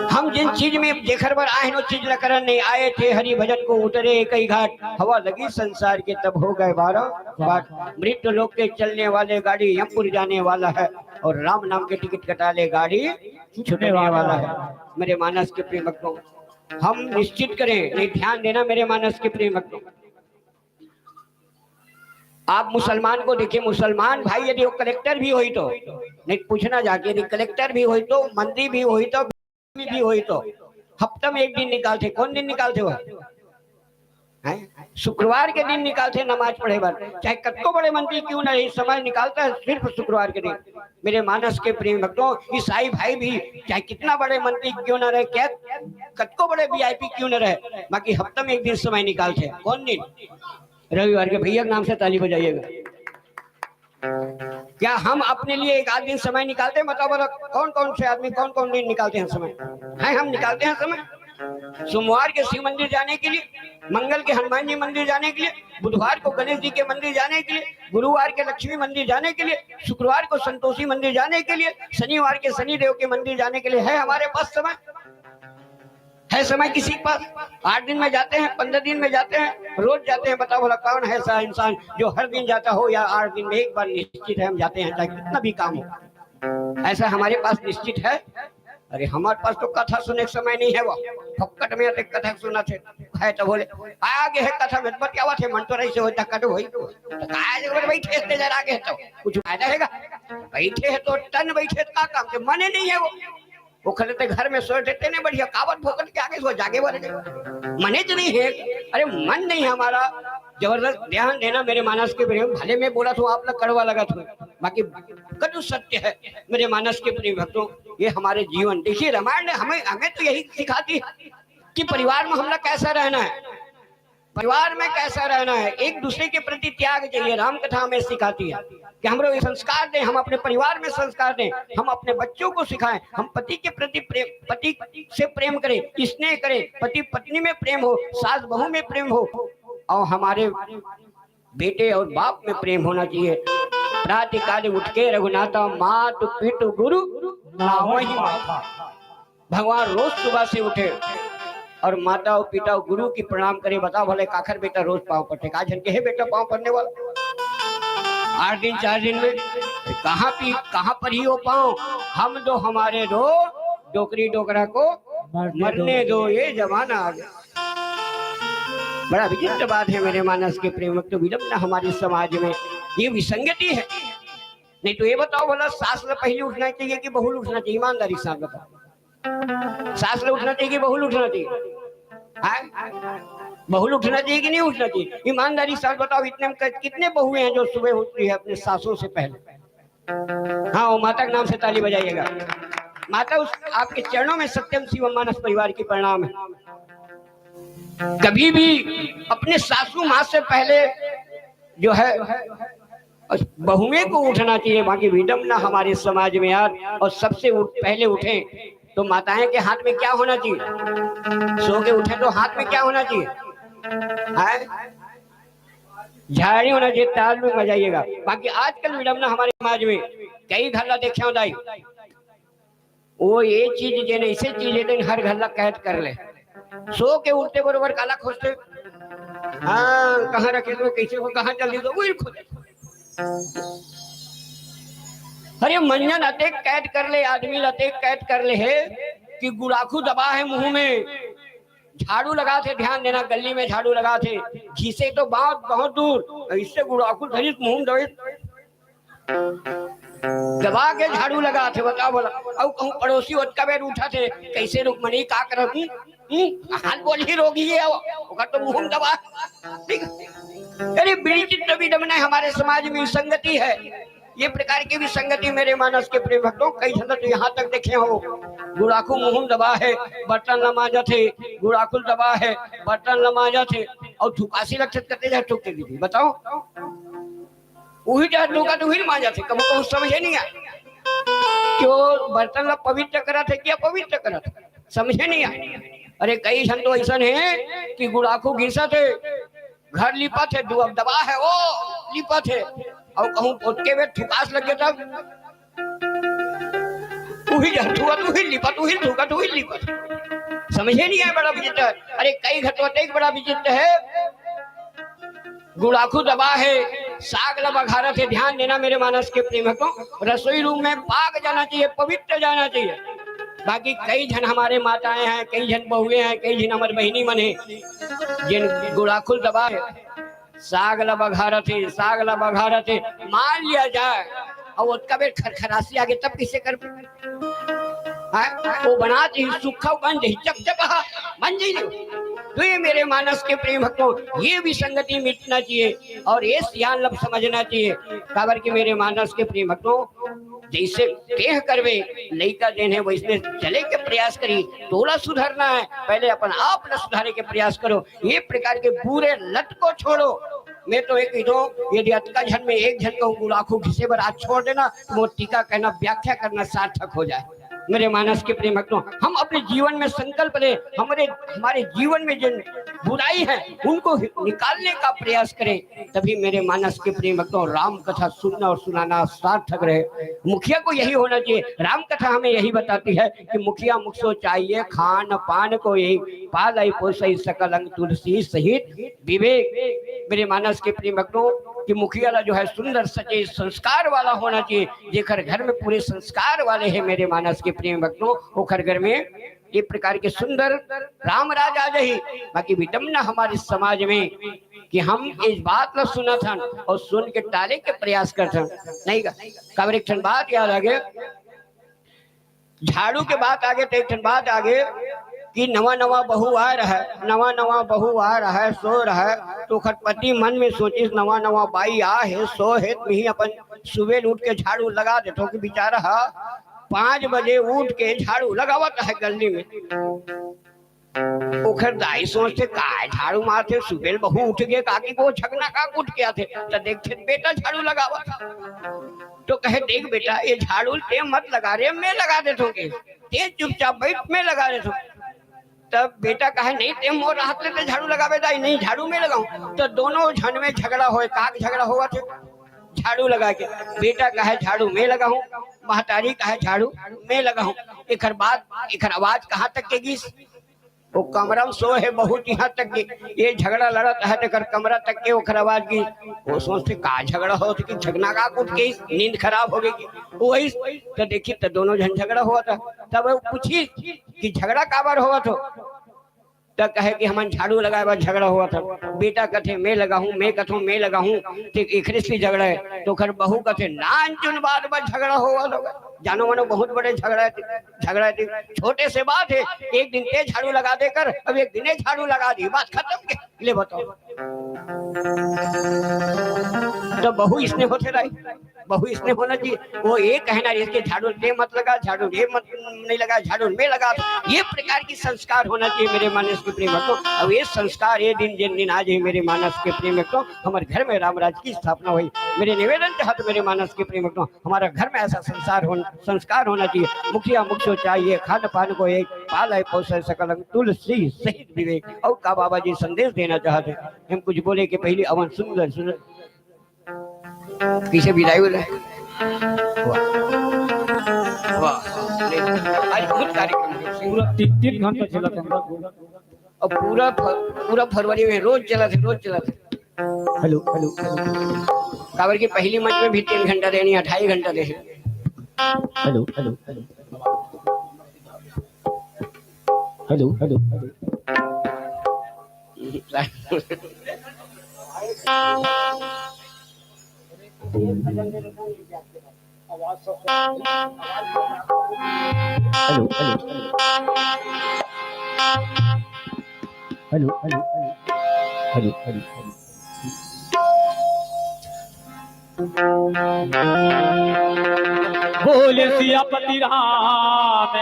हम जिन चीज में जेखर बर आए हैं, वो चीज ल करन नहीं आए थे। हरि भजन को उतरे कई घाट, हवा लगी संसार के तब हो गए बारह बाट। मृत्यु लोक के चलने वाले गाड़ी यमपुर जाने वाला है, और राम नाम के टिकट कटा ले गाड़ी छूटने वाला है। मेरे मानस के प्रेम भक्तों, हम निश्चित करें, नहीं, ध्यान देना मेरे मानस के प्रेम भक्तों, आप मुसलमान को देखिए, मुसलमान भाई यदि वो कलेक्टर भी होई तो, नहीं, पूछना जाके, यदि कलेक्टर भी होई तो, मंत्री भी होई तो, भी होई तो, हफ्ता में एक दिन निकालथे। कौन दिन निकालथे वो? हैं? शुक्रवार के दिन निकालथे नमाज पढ़े बर। चाहे कतको बड़े मंत्री क्यों ना रहे, समय निकालता है सिर्फ शुक्रवार के दिन। मेरे मानस के प्रेम भक्तों, ईसाई भाई भी चाहे कितना बड़े मंत्री क्यों ना रहे, क्या कतको बड़े वीआईपी क्यों ना रहे, बाकी हफ्ता में एक दिन समय निकालथे। कौन दिन? रविवार के। भैया के नाम से ताली बजाइएगा। क्या हम अपने लिए एक आध दिन समय निकालते हैं? बताओ, बोलो, कौन कौन से आदमी कौन कौन दिन निकालते हैं समय? हैं, हम निकालते हैं समय। सोमवार के शिव मंदिर जाने के लिए, मंगल के हनुमान जी मंदिर जाने के लिए, बुधवार को गणेश जी के मंदिर जाने के लिए, गुरुवार के लक्ष्मी मंदिर जाने के लिए, शुक्रवार को संतोषी मंदिर जाने के लिए, शनिवार के शनि देव के मंदिर जाने के लिए है हमारे पास समय? है समय किसी के पास? आठ दिन में जाते हैं, पन्द्रह दिन में जाते हैं, रोज जाते हैं। बताओ भला, कौन है ऐसा इंसान जो हर दिन जाता हो या आठ दिन में एक बार? निश्चित है, हम जाते हैं, चाहे कितना भी काम हो। ऐसा हमारे पास निश्चित है? अरे, हमारे पास तो कथा सुने के समय नहीं है, वो फोकट में आते कथा सुनथे। है तो बोले, आगे है कथा में, बतियावत हे, मन तो रहिसे होय त कटो होई। तो काय जगह बैठे हे, जरा आगे है तो कुछ फायदा हैगा? बैठे हैं तो टन बैठे, तो का काम के? मने नहीं है वो। वो खले ते घर में सोए थे, तेने बढ़िया कावत फोकट के आगे सो जागे वाले। मने तो नहीं है, अरे मन नहीं है हमारा। जबरदस्त ध्यान देना मेरे मानस के प्रेम, भले मैं बोलत हूँ आप लोग कड़वा लगत हो, बाकी कटु सत्य है मेरे मानस के प्रेम भक्तों। ये हमारे जीवन, देखिए, रामायण ने हमें, हमें तो यही सिखाती है कि परिवार में हम लोग कैसा रहना है, परिवार में कैसा रहना है, एक दूसरे के प्रति त्याग चाहिए। राम कथा हमें सिखाती है कि हम लोग संस्कार दें, हम अपने परिवार में संस्कार दें, हम अपने बच्चों को सिखाएं, हम पति के प्रति प्रेम, पति से प्रेम करें, स्नेह करें, पति पत्नी में प्रेम हो, सास बहू में प्रेम हो, और हमारे बेटे और बाप में प्रेम होना चाहिए। प्रातःकाल उठ के रघुनाथा मात पितु गुरु नावहि माथा। भगवान रोज सुबह से उठे और माता और पिता और गुरु की प्रणाम करे। बताओ भले, काखर बेटा रोज पाँव पड़थे? का झन के हे बेटा पाँव पड़ने वाला? आठ दिन, चार दिन में कहाँ पी, कहाँ पर ही हो पाँव? हम दो, हमारे दो, डोकरी डोकरा को मरने मरने दो। दो, ये जमाना आ गया। बड़ा विचित्र बात है मेरे मानस के प्रेम भक्तों, विडम्बना हमारे समाज में, ये विसंगति है। नहीं तो ये बताओ भला, सास ल पहले उठना चाहिए कि बहू ल उठना चाहिए? ईमानदारी के साथ बताओ, सास ल उठना चाहिए कि बहू ल उठना चाहिए? हैं? बहू ल उठना चाहिए कि नहीं उठना चाहिए? ईमानदारी के साथ बताओ, इतने में क-, कितने बहुएं हैं जो सुबह उठती है अपने सासों से पहले? हाँ, वो माता के नाम से ताली बजाइएगा। माता, उस आपके चरणों में सत्यम शिवम मानस परिवार की प्रणाम है। कभी भी अपने सासू माँ से पहले जो है बहुएं को उठना चाहिए। बाकी विडम्बना हमारे समाज में यार, और सबसे उठ, पहले उठे तो माताएं के हाथ में क्या होना चाहिए? सो के उठे तो हाथ में क्या होना चाहिए? है झाड़ी होना चाहिए, ताल में बजाइएगा। बाकी आजकल विडम्बना हमारे समाज में कई घर ला देखे हो दाई, वो ये चीज जेन ऐसे चीज है, दिन हर घर ला कैद कर ले। सो के उठते बरोबर काला खोजते, हाँ, कहाँ रखे तो, कैसे हो, कहाँ चल दी तो, वही खोज। अरे मंजन अतेक कैद कर ले, आदमी ला अतेक कैद कर ले है कि गुड़ाखू दबा है मुंह में, झाड़ू लगा थे, ध्यान देना, गली में झाड़ू लगा थे, घिसे तो बात बहुत दूर, इससे गुड़ाखू धरित मुंह में दबे दबा के झाड़ू लगा थे, बता बोला। अउ कहूँ पड़ोसी ओतका बेर उठा थे, कैसे रुकमणी का करत हूँ? हम्म, हाथ बोल ही रोगी है वो, ओकर तो मुंह दबा। ठीक? अरे विचित्र विडम्बना हमारे समाज में विसंगति है। ये प्रकार की विसंगति मेरे मानस के प्रेम भक्तों, कई झन तो यहाँ तक देखे हो, गुड़ाखू मुंह दबा है, बर्तन ला मांजत है, गुड़ाखू दबा है, बर्तन ला मांजत है, और थुकासी लगत कते जा थुक के दीदी, बताओ। उही जा थुका तो उही मांजत है, कबो कहूँ समझे नहीं आए कि वो बर्तन ला पवित्र करत है कि अपवित्र करत है, समझे नहीं आए। अरे कई झन तो ऐसन है कि गुड़ाखू घिसत है, घर लिपत है, दु-, दबा है, वो लिपत है, और कहूँ ओतके बेर थुकास लग गया तब उही जा थुका तो उही लिपत, उही थुका तो उही लिपत, समझे नहीं आए, बड़ा विचित्र है। अरे कई घर तो अतेक बड़ा विचित्र है, गुड़ाखू दबा है, साग ला बघारत है। ध्यान देना मेरे मानस के प्रेम भक्तों, रसोई रूम में पाक जाना चाहिए, पवित्र जाना चाहिए। बाकी कई झन हमारे माताएं हैं, कई झन बहुएं हैं, कई झन हमारे बहिनी मन है, जेन गुड़ाखू दबा है, साग ला बघारत है, साग ला बघारत है, मान लिया जाए, और ओतका बेर खरखरासी आगे तब किसे कर हाँ? वो बनात ही सूखा बन जाही, चपचपा बन जाही। तो ये मेरे मानस के प्रेम भक्तों, ये विसंगति मिटना चाहिए और ये सियान लब समझना चाहिए। काबर कि मेरे मानस के प्रेम भक्तों, जैसे देह करवे, लइका जेन है वैसने चले के प्रयास करी। तोला सुधरना है, पहले अपन आप ला सुधारे के प्रयास करो। ये प्रकार के बुरे लत को छोड़ो। मैं तो एक ही दो, यदि अतका झन में एक झन कहूँ गुड़ाखू घिसे बर आज छोड़ देना, तो वो टीका कहना, व्याख्या करना सार्थक हो जाए। मेरे मानस के प्रेम भक्तों, हम अपने जीवन में संकल्प ले, हमारे, हमारे जीवन में जिन बुराई है उनको निकालने का प्रयास करें, तभी मेरे मानस के प्रेम भक्तों राम कथा सुनना और सुनाना सार्थक रहे। मुखिया को यही होना चाहिए। राम कथा हमें यही बताती है कि मुखिया मुख सो चाहिए खान पान को, यही पालई पोसई सकल अंग तुलसी सहित विवेक। मेरे मानस के प्रेम भक्तों, कि मुखिया ला जो है सुंदर सजे संस्कार वाला होना चाहिए, जेकर घर में पूरे संस्कार वाले हैं मेरे मानस के प्रेम भक्तों, ओकर घर में ये प्रकार के सुंदर राम राज आ जाही। बाकी विडम्बना हमारे समाज में कि हम इस बात ला सुनत हन और सुन के टाले के प्रयास करत हन, नहीं का। काबर एक ठन बात याद आ गए, झाड़ू के बात आगे तो एक ठन बात आगे कि नवा नवा बहू आ रहा है, नवा नवा बहू आ रहा है, सो रहा है, तो ओकर पति मन में सोचिस, नवा नवा बाई आ है, सो है, तो मैं ही अपन सुबेर उठ के झाड़ू लगा देता हूँ कि बेचारा हा पाँच बजे उठ के झाड़ू लगावत है गली में। ओखर दाई सोचथे, "काय झाड़ू मारथे? सुबेर बहू उठ गे, काकी को झकना का उठ के आथे।" त देखथे, बेटा झाड़ू लगावत। तो कहे, "देख बेटा, ये झाड़ू ते मत लगा रे, मैं लगा देथों के। ते चुपचाप बैठ, मैं लगा देथों।" तब बेटा कहे, "नहीं, ते मोर हाथ ले ते झाड़ू लगावे दाई, नहीं झाड़ू मैं लगाऊं।" तो दोनों झन में झगड़ा होए, काक झगड़ा होवत हे, झाड़ू लगा के। बेटा कहे, "झाड़ू मैं लगाऊं," महतारी कहे, "झाड़ू मैं लगाऊं।" एकर बात, एकर आवाज कहाँ तक के गिस? वो कमरा में सो हे, बहुत यहाँ तक के ये झगड़ा लड़त है, तेकर कमरा तक के ओकर आवाज की। वो सोचथे, "का झगड़ा होत कि झगना का कुट के नींद खराब हो गई कि वही।" तो देखी, तो दोनों झन झगड़ा होवत हे। तब वो पूछी कि "झगड़ा काबर होवत हो?" तो कहे कि "हमन झाड़ू लगाए बर झगड़ा होवत हे।" बेटा कथे, "मैं लगाहूँ, मैं कथों, मैं लगाहूँ, ते एकरे से झगड़ा है।" तो ओकर बहू कथे, "नानचुन बात बर झगड़ा होवत हो, जानो मानो बहुत बड़े झगड़ा है।" झगड़ा थी, छोटे से बात है, एक दिन ते झाड़ू लगा देकर, अब एक दिन ये झाड़ू लगा दी, बात खत्म के। ले बताओ, तो बहू इसने होते रहे, बहू इसने होना चाहिए। वो ये कहना, इसके झाड़ू ते मत लगा, झाड़ू ये मत नहीं लगा, झाड़ू मैं लगा। ये प्रकार की संस्कार होना चाहिए मेरे मानस के प्रेम भक्तों। अब ये संस्कार ये दिन जिन दिन आ जाए मेरे मानस के प्रेम भक्तों, हमारे घर में राम राज की स्थापना हुई। मेरे निवेदन चाहत मेरे मानस के प्रेम भक्तों, हमारा घर में ऐसा संसार होना, संस्कार होना चाहिए। मुखिया मुख सो चाहिए, खान पान को एक, पालय पोषय सकल अंग, तुलसी सहित विवेक। और का बाबा जी संदेश देना चाहते हैं, हम कुछ बोले कि पहले अवन सुंदर सुंदर पीछे विदाई वाला है। वाह। वाह। आज बहुत कार्यक्रम है। पूरा तीन, तीन घंटा चला था। और पूरा फ-, पूरा फरवरी में रोज चला था, रोज चला था। Hello, hello, hello. काबर की पहली मंच में भी तीन घंटा देनी है, ढाई घंटा दे। Hello, hello, hello. Hello, hello, hello. Hello, hello, hello. Hello, hello, hello. Hello, hello, hello. बोले सियापति राम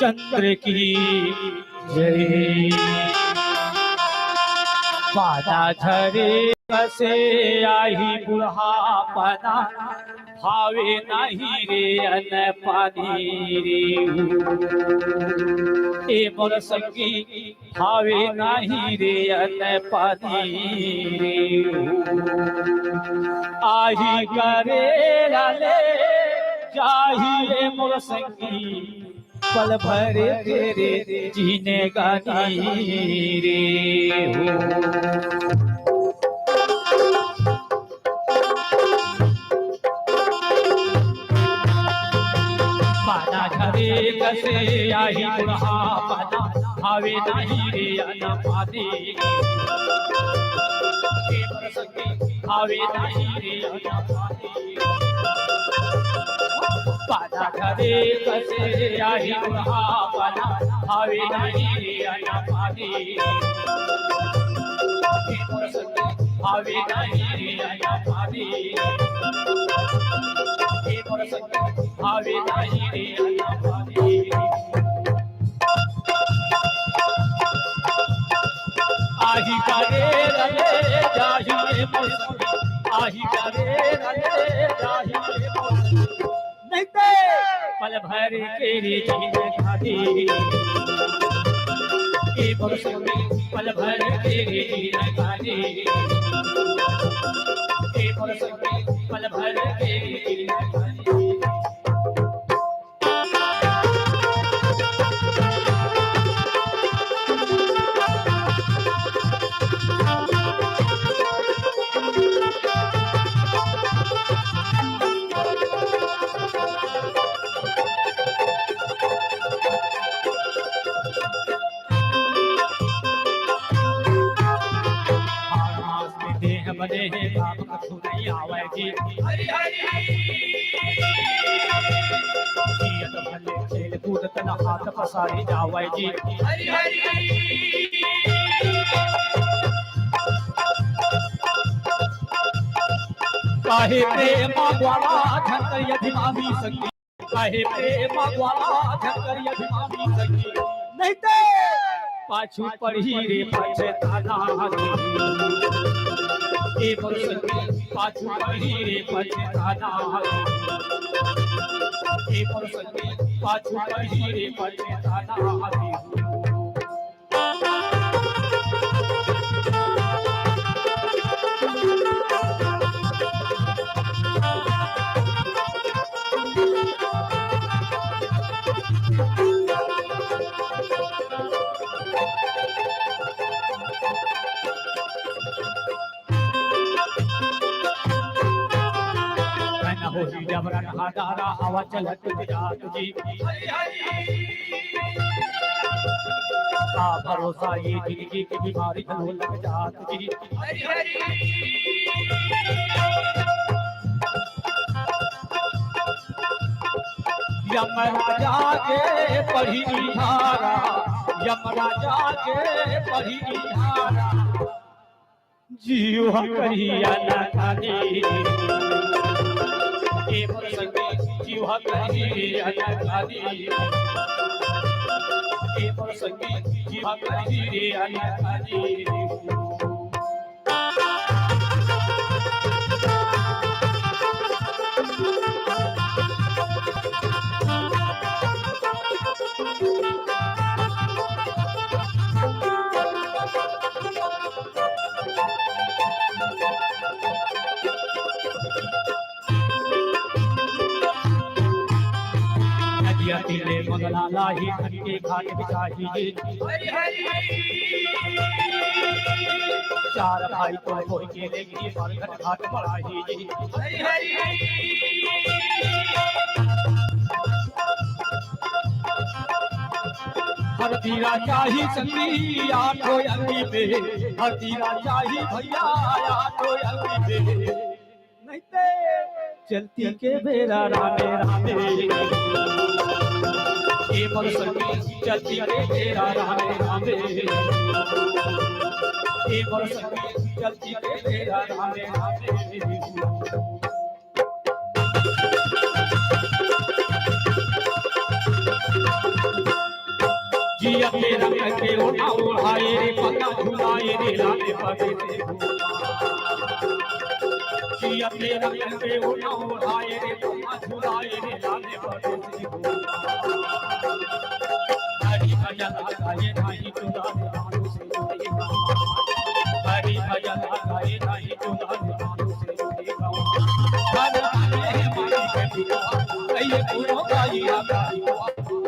चंद्र की जय। पाना झरे कसे आही बुढ़ापना, भावे नाही रे अन्न पानी रे। ए मोर संगी, भावे नाही रे अन्न पानी रे। आही करे लाले जाही ए मोर संगी, पल भर तेरे जिनगानी रे हो। पाना झरे कसे आही बुढ़ापना, भावे नाही रे अन्न पानी। भावे नाही रे अन्न पानी। पाना झरे कसे आही बुढ़ापना, भावे नाही रे अन्न पानी। भावे नाही रे अन्न पानी। भावे नाही रे अन्न पानी। आही करे रले जाही रे मोर संगी, आही करे रले जाही रे मोर संगी। नहीं ते पल भर के रे जीन खाली। ए मोर संगी, पल भर के रे जीन खाली। ए मोर संगी, पल भर के रे जीन खाली। देह बने हैं, काम कछु नहीं आवे जी। हरि हरि। जियत भले खेल कूद तन हाथ पसारी जावे जी। हरि हरि। काहे प्रेम ग्वाला झंकर अभिमानी संगी। काहे प्रेम ग्वाला झंकर अभिमानी संगी। नहीं ते पाछू पड़ी रे पछताना। ए मोर संगी, पाछू पड़ी रे पछताना। ए मोर संगी, पाछू पड़ी रे पछताना। मैं न होही जबरन हजारा हवा चलत जात जी। का भरोसा ये जिंदगी की बीमारी घलो लग जात जी। यमराजा के पढ़ी धारा, यमराजा के पढ़ी धारा। जीव करिया ना खानी, ए मोर संगी, जीव करिया ना खानी, ए मोर संगी, जीव करिया ना खानी। नदिया तीरे मंगला लाही, खन के घाट बिछाही जी। चार भाई तो होई के देखी, बरगद घाट बढ़ाही जी। हर तीरा चाही संगी आठो अंगी में, हर तीरा चाही भैया आठो अंगी में। नहीं ते चलती के बेरा रामे रामे, ए मोर संगी, चलती के बेरा रामे रामे, ए मोर संगी, चलती के बेरा रामे रामे। जियते रंग के ओढ़ा ओढ़ाए रे, पता झुलाए रे, लाले पगे से भूला। जियते रंग के ओढ़ा ओढ़ाए रे, पता झुलाए रे, लाले पगे से भूला। हरी भजन गाए नाही चुरा रे, मानो से जुड़े। हरी भजन गाए नाही चुरा रे, मानो से जुड़े। हर बारे है माई के दुआ, कहिए पूरो गाई आका दुआ।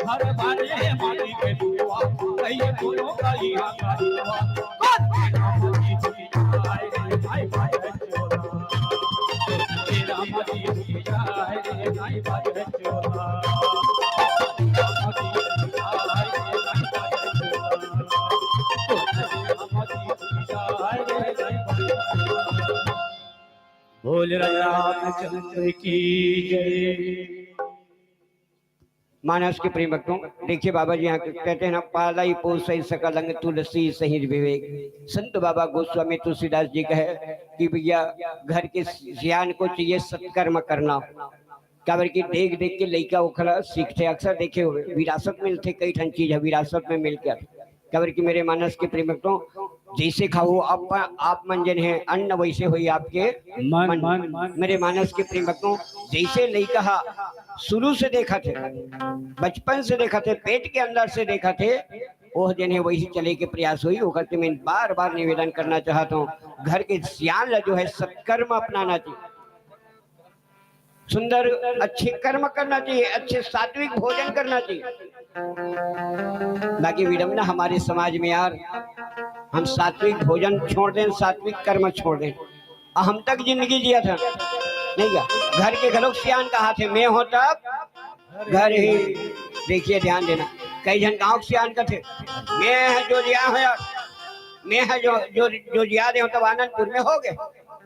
हर बारे है माटी के बुआ, कहिए दोनों का ही हाथ का दुआ। कौन के नाम की दुनिया आए रे, भाई भाई बच्चों। तेरा मती दुनिया आए रे, भाई भाई बच्चों। तेरा मती दुनिया आए रे, भाई भाई बच्चों। तेरा मती दुनिया आए रे, भाई भाई बच्चों। बोल रामचंद्र की जय। मानस के प्रेम भक्तों, देखिए बाबा जी यहाँ कहते हैं ना, "पालई पोसई सकल अंग तुलसी सहित विवेक।" संत बाबा गोस्वामी तुलसीदास जी कहे कि भैया, घर के सियान को चाहिए सत्कर्म करना, काबर कि देख देख के लइका ओखला सीखथे। अक्सर देखे हुए विरासत मिलथे, कई ठन चीज है विरासत में मिल के आथे। काबर कि मेरे मानस के प्रेम भक्तों, जैसे खाओ आप, आप मन जन है अन्न, वैसे होई आपके मन। मन। मेरे मानस के प्रेम भक्तों, जैसे लइका हा शुरू से देखत हे, बचपन से देखत हे, पेट के अंदर से देखत हे, ओह जन है वही चले के प्रयास होई। ओकर से मैं बार बार निवेदन करना चाहत हूँ, घर के सियान ला जो है सत्कर्म अपनाना चाहिए। सुंदर अच्छे कर्म करना चाहिए, अच्छे सात्विक भोजन करना चाहिए। बाकी विडम्बना हमारे समाज में यार, हम सात्विक भोजन छोड़ दें, सात्विक कर्म छोड़ दें, अहम तक जिंदगी जिया था, नहीं क्या? घर के घलोक सियान कहा थे, "मैं हो तब घर ही।" देखिए, ध्यान देना, कई झन गांव के सियान कथे, "मैं है जो जिया हो यार, मैं है जो, जो, जो जिया दे हो तब आनंदपुर में हो गए।"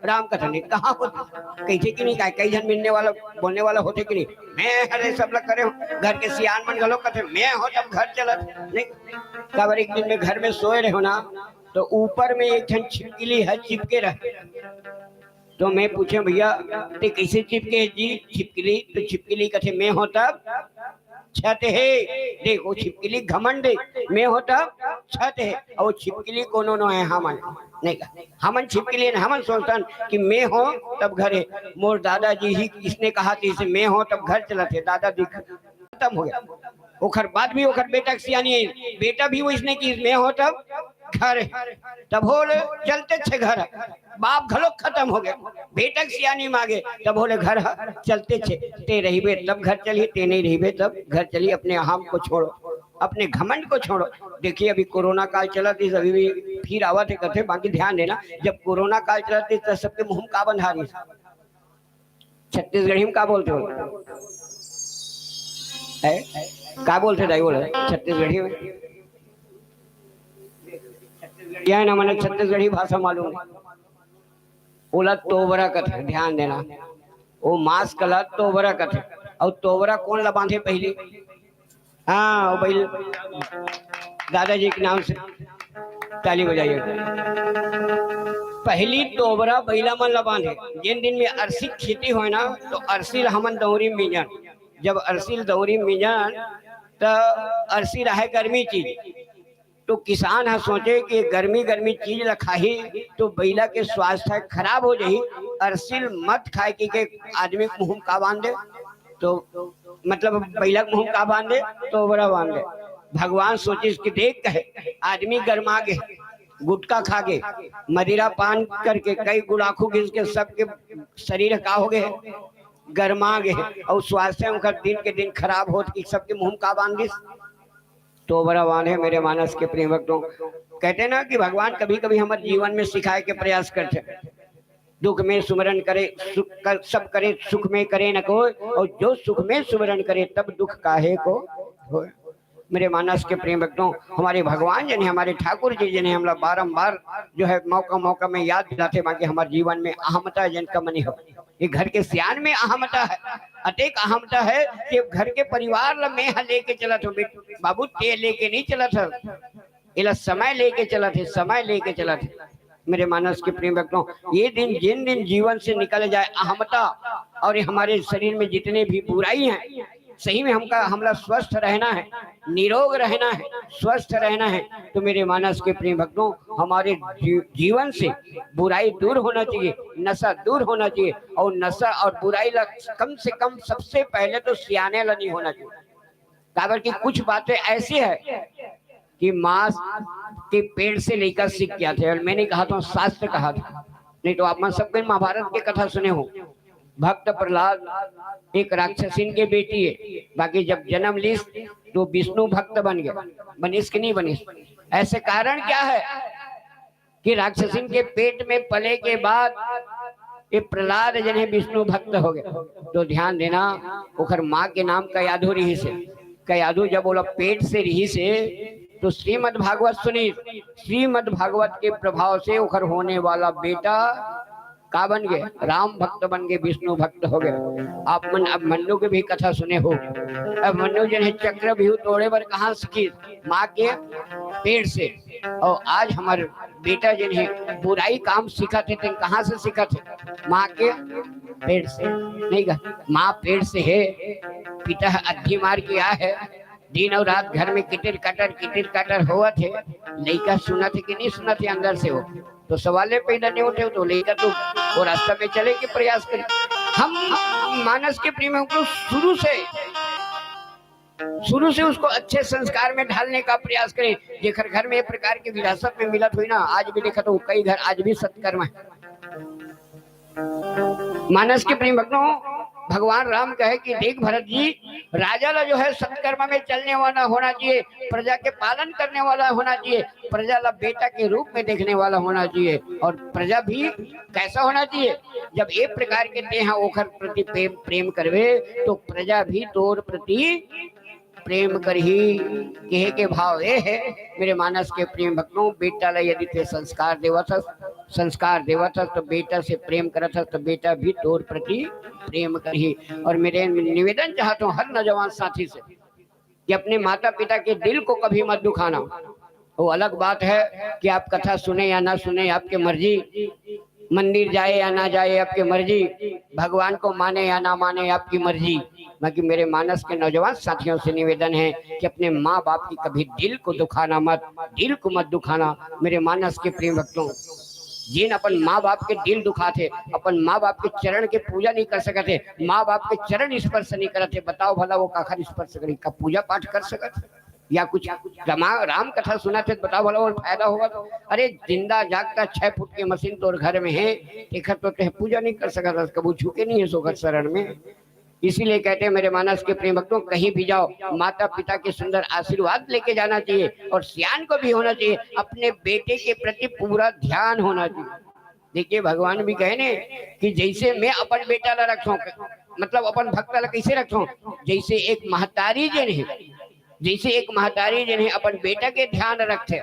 राम कथा नहीं कहाँ होती, कही थे कि नहीं, कहे कई झन मिलने वाला, बोलने वाला होथे कि नहीं, "मैं हरे सब लग करे हूँ।" घर के सियान मन घलो कथे, "मैं हो तब घर चलत नहीं।" काबर एक दिन में घर में सोए रहे हो ना, तो ऊपर में एक झन छिपकली है, चिपके रहे। तो मैं पूछे, "भैया, ते कैसे चिपके है जी छिपकली?" तो छिपकली कथे, "मैं हो तब छत हे।" देखो, छिपकली घमंड हे, "मैं हो तब छत हे।" और छिपकली कोनो नो है, हमन नहीं का, हमन छिपकली नहीं, हमन सोचतन कि मैं हो तब घर हे। मोर दादाजी ही इसने कहा कि इसे मैं हो तब घर चलत हे, दादाजी खत्म हो गया। ओखर बाद भी ओखर बेटा के सियानी है, बेटा भी वैसने कि मैं हो तब घर हे, तब होले चलते छे घर। बाप घलोक खत्म हो गए, बेटा के सियानी मांगे, तब होले घर ह चलते छे। ते रहिबे तब घर चली, ते नहीं रहिबे तब घर चली। अपने अहम को छोड़ो, अपने घमंड को छोड़ो। देखिए, अभी कोरोना काल चलत हे, अभी भी फिर आवत हे कथे, बाकी ध्यान देना, जब कोरोना काल चलत हे, तो सबके मुंह में का बंधा रही? छत्तीसगढ़ी में का बोलते हो? है? का बोलते दाई बोले? छत्तीसगढ़ी में? क्या है ना, मैंने छत्तीसगढ़ी भाषा मालूम नहीं। ओला तोबरा कथे, ध्यान देना। वो मास्क ला तोबरा कथे। और तोबरा कौन ला बांधे पहली? हाँ, वो भाई दादाजी के नाम से ताली बजाइए। पहली तोबरा बइला मन ला बांधे। जिन दिन में अरसी खेती होय ना, तो अरसी ला हमन दौरी मिंजन। जब अरसी ला दौरी मिंजन, त अरसी रहे गर्मी चीज। तो किसान ह सोचे कि गर्मी गर्मी चीज ला खाही, तो बइला के स्वास्थ्य खराब हो जाही। अरसी ल मत खाए कि के आदमी के मुंह म का बांध दे, तो मतलब बइला के मुंह म का बांध दे, तोबरा बांध दे। भगवान सोचिस कि देख, कहे आदमी गरमा गे, गुटखा खा गे, मदिरा पान करके कई गुड़ाखू घिस के सबके शरीर का हो गे, गरमा गे, अउ स्वास्थ्य उनकर दिन के दिन खराब होत कि सबके मुंह म का बांध दिस। तोबरा बांधे। मेरे मानस के प्रेम भक्तों, कहते ना कि भगवान कभी कभी हमर जीवन में सिखाए के प्रयास करते। दुख में सुमरन करे, सुख कर, सब करे, सुख में करे न कोई, और जो सुख में सुमरन करे, तब दुख काहे को होय। मेरे मानस के प्रेम भक्तों, हमारे भगवान जन है, हमारे ठाकुर जी जन है, हमला बारंबार जो है मौका मौका में याद दिलाथे, बाकी हमारे जीवन में अहमता जन कम नहीं हो। ये घर के सियान में अहमता है, अतेक अहमता है कि घर के परिवार ला मैं ह लेके चलत हूँ। बेट-, बाबू, ते लेके नहीं चलत है, एला समय लेके चलत है, समय लेके चलत है। मेरे मानस के प्रेम भक्तों, ये दिन, जिन दिन जीवन से निकल जाए अहमता, और ये हमारे शरीर में जितने भी बुराई हैं, सही में हमका, हमला स्वस्थ रहना है, निरोग रहना है, स्वस्थ रहना है, तो मेरे मानस के प्रेम भक्तों, हमारे जी-, जीवन से बुराई दूर होना चाहिए, नशा दूर होना चाहिए, और नशा और बुराई ला कम से कम सबसे पहले तो सियाने ला नहीं होना चाहिए। काबर कि कुछ बातें ऐसी है कि माँ के पेट से लइका सीख के आथे, और मैं नहीं कहा था, शास्त्र कहा था, नहीं तो आप मन सब कोई महाभारत के कथा सुने हो। भक्त प्रहलाद एक राक्षसिन के बेटी है, बाकी जब जन्म लीस तो विष्णु भक्त बन गया, बनिस कि नहीं बनिस? ऐसे कारण क्या है कि राक्षसिन के पेट में पले के बाद ये प्रहलाद जन है विष्णु भक्त हो गए। तो ध्यान देना, ओकर माँ के नाम कयाधु रहिस हे। कयाधु जब ओला पेट से रहिस हे, तो श्रीमद् भागवत सुनी, श्रीमद् भागवत के प्रभाव से ओकर होने वाला बेटा का बन गए? राम भक्त बन गए, विष्णु भक्त हो गए। आप मन अभिमन्यु के भी कथा सुने हो। अभिमन्यु जन है चक्रव्यूह तोड़े बर कहाँ सीखिस? माँ के पेट से। और आज हमारे बेटा जन है बुराई काम सीखत हे, तेन कहाँ से सीखत हे? माँ के पेट से। नहीं गा, माँ पेट से है, पिता है अड्डी मार के आ है, दिन और रात घर में किटिर कटर, किटिर कटर होवत हे, लइका सुनत हे कि नहीं सुनत हे अंदर से हो? तो सवाले पैदा नहीं होते हो, तो लइका तो वो रास्ता में चले के प्रयास करे। हम मानस के प्रेम को शुरू से, शुरू से उसको अच्छे संस्कार में ढालने का प्रयास करें। जेकर घर में ये प्रकार की विरासत में मिलत हुई ना, आज भी देखा तो कई घर आज भी सत्कर्म है। मानस के प्रेम भक्तों, भगवान राम कहे कि देख भरत जी, राजा ला जो है सत्कर्म में चलने वाला होना चाहिए, प्रजा के पालन करने वाला होना चाहिए, प्रजा ला बेटा के रूप में देखने वाला होना चाहिए। और प्रजा भी कैसा होना चाहिए? जब एक प्रकार के तेहा ओखर प्रति प्रेम, प्रेम करवे, तो प्रजा भी तोर प्रति प्रेम करही। कहे के भाव ये है, मेरे मानस के प्रेम भक्तों, बेटा ला यदि ते संस्कार देवत हस, संस्कार देवत हस, तो बेटा से प्रेम करत हस, तो बेटा भी तोर प्रति प्रेम करही। और मेरे निवेदन चाहता हूँ हर नौजवान साथी से कि अपने माता पिता के दिल को कभी मत दुखाना। वो अलग बात है कि आप कथा सुने या ना सुने, आपकी मर्जी, मंदिर जाए या ना जाए, आपकी मर्जी, भगवान को माने या ना माने, आपकी मर्जी। बाकी मेरे मानस के नौजवान साथियों से निवेदन है कि अपने माँ बाप की कभी दिल को दुखाना मत, दिल को मत दुखाना। मेरे मानस के प्रेम भक्तों, जिन अपन माँ बाप के दिल दुखात हे, अपन माँ बाप के चरण के पूजा नहीं कर सकत हे, माँ बाप के चरण स्पर्श नहीं करत हे, बताओ भला वो काखर स्पर्श करी, का पूजा पाठ कर सकत हे? या कुछ रमा-, राम कथा सुनत हे, बताओ भला वो फायदा होगा तो? अरे जिंदा जागता छह फुट के मशीन तोर घर में है, तेखर तो ते पूजा नहीं कर सकत हस, कबू झुके नहीं है सोकर शरण में। इसीलिए कहते हैं मेरे मानस के प्रेम भक्तों, कहीं भी जाओ, माता पिता के सुंदर आशीर्वाद लेके जाना चाहिए और सियान को भी होना चाहिए, अपने बेटे के प्रति पूरा ध्यान होना चाहिए। देखिए, भगवान भी कहे ने कि जैसे मैं अपन बेटा ला रखता हूँ, मतलब अपन भक्त ला कैसे रखता हूँ, जैसे एक महतारी जन है, जैसे एक महतारी जन है अपन बेटा के ध्यान रखते,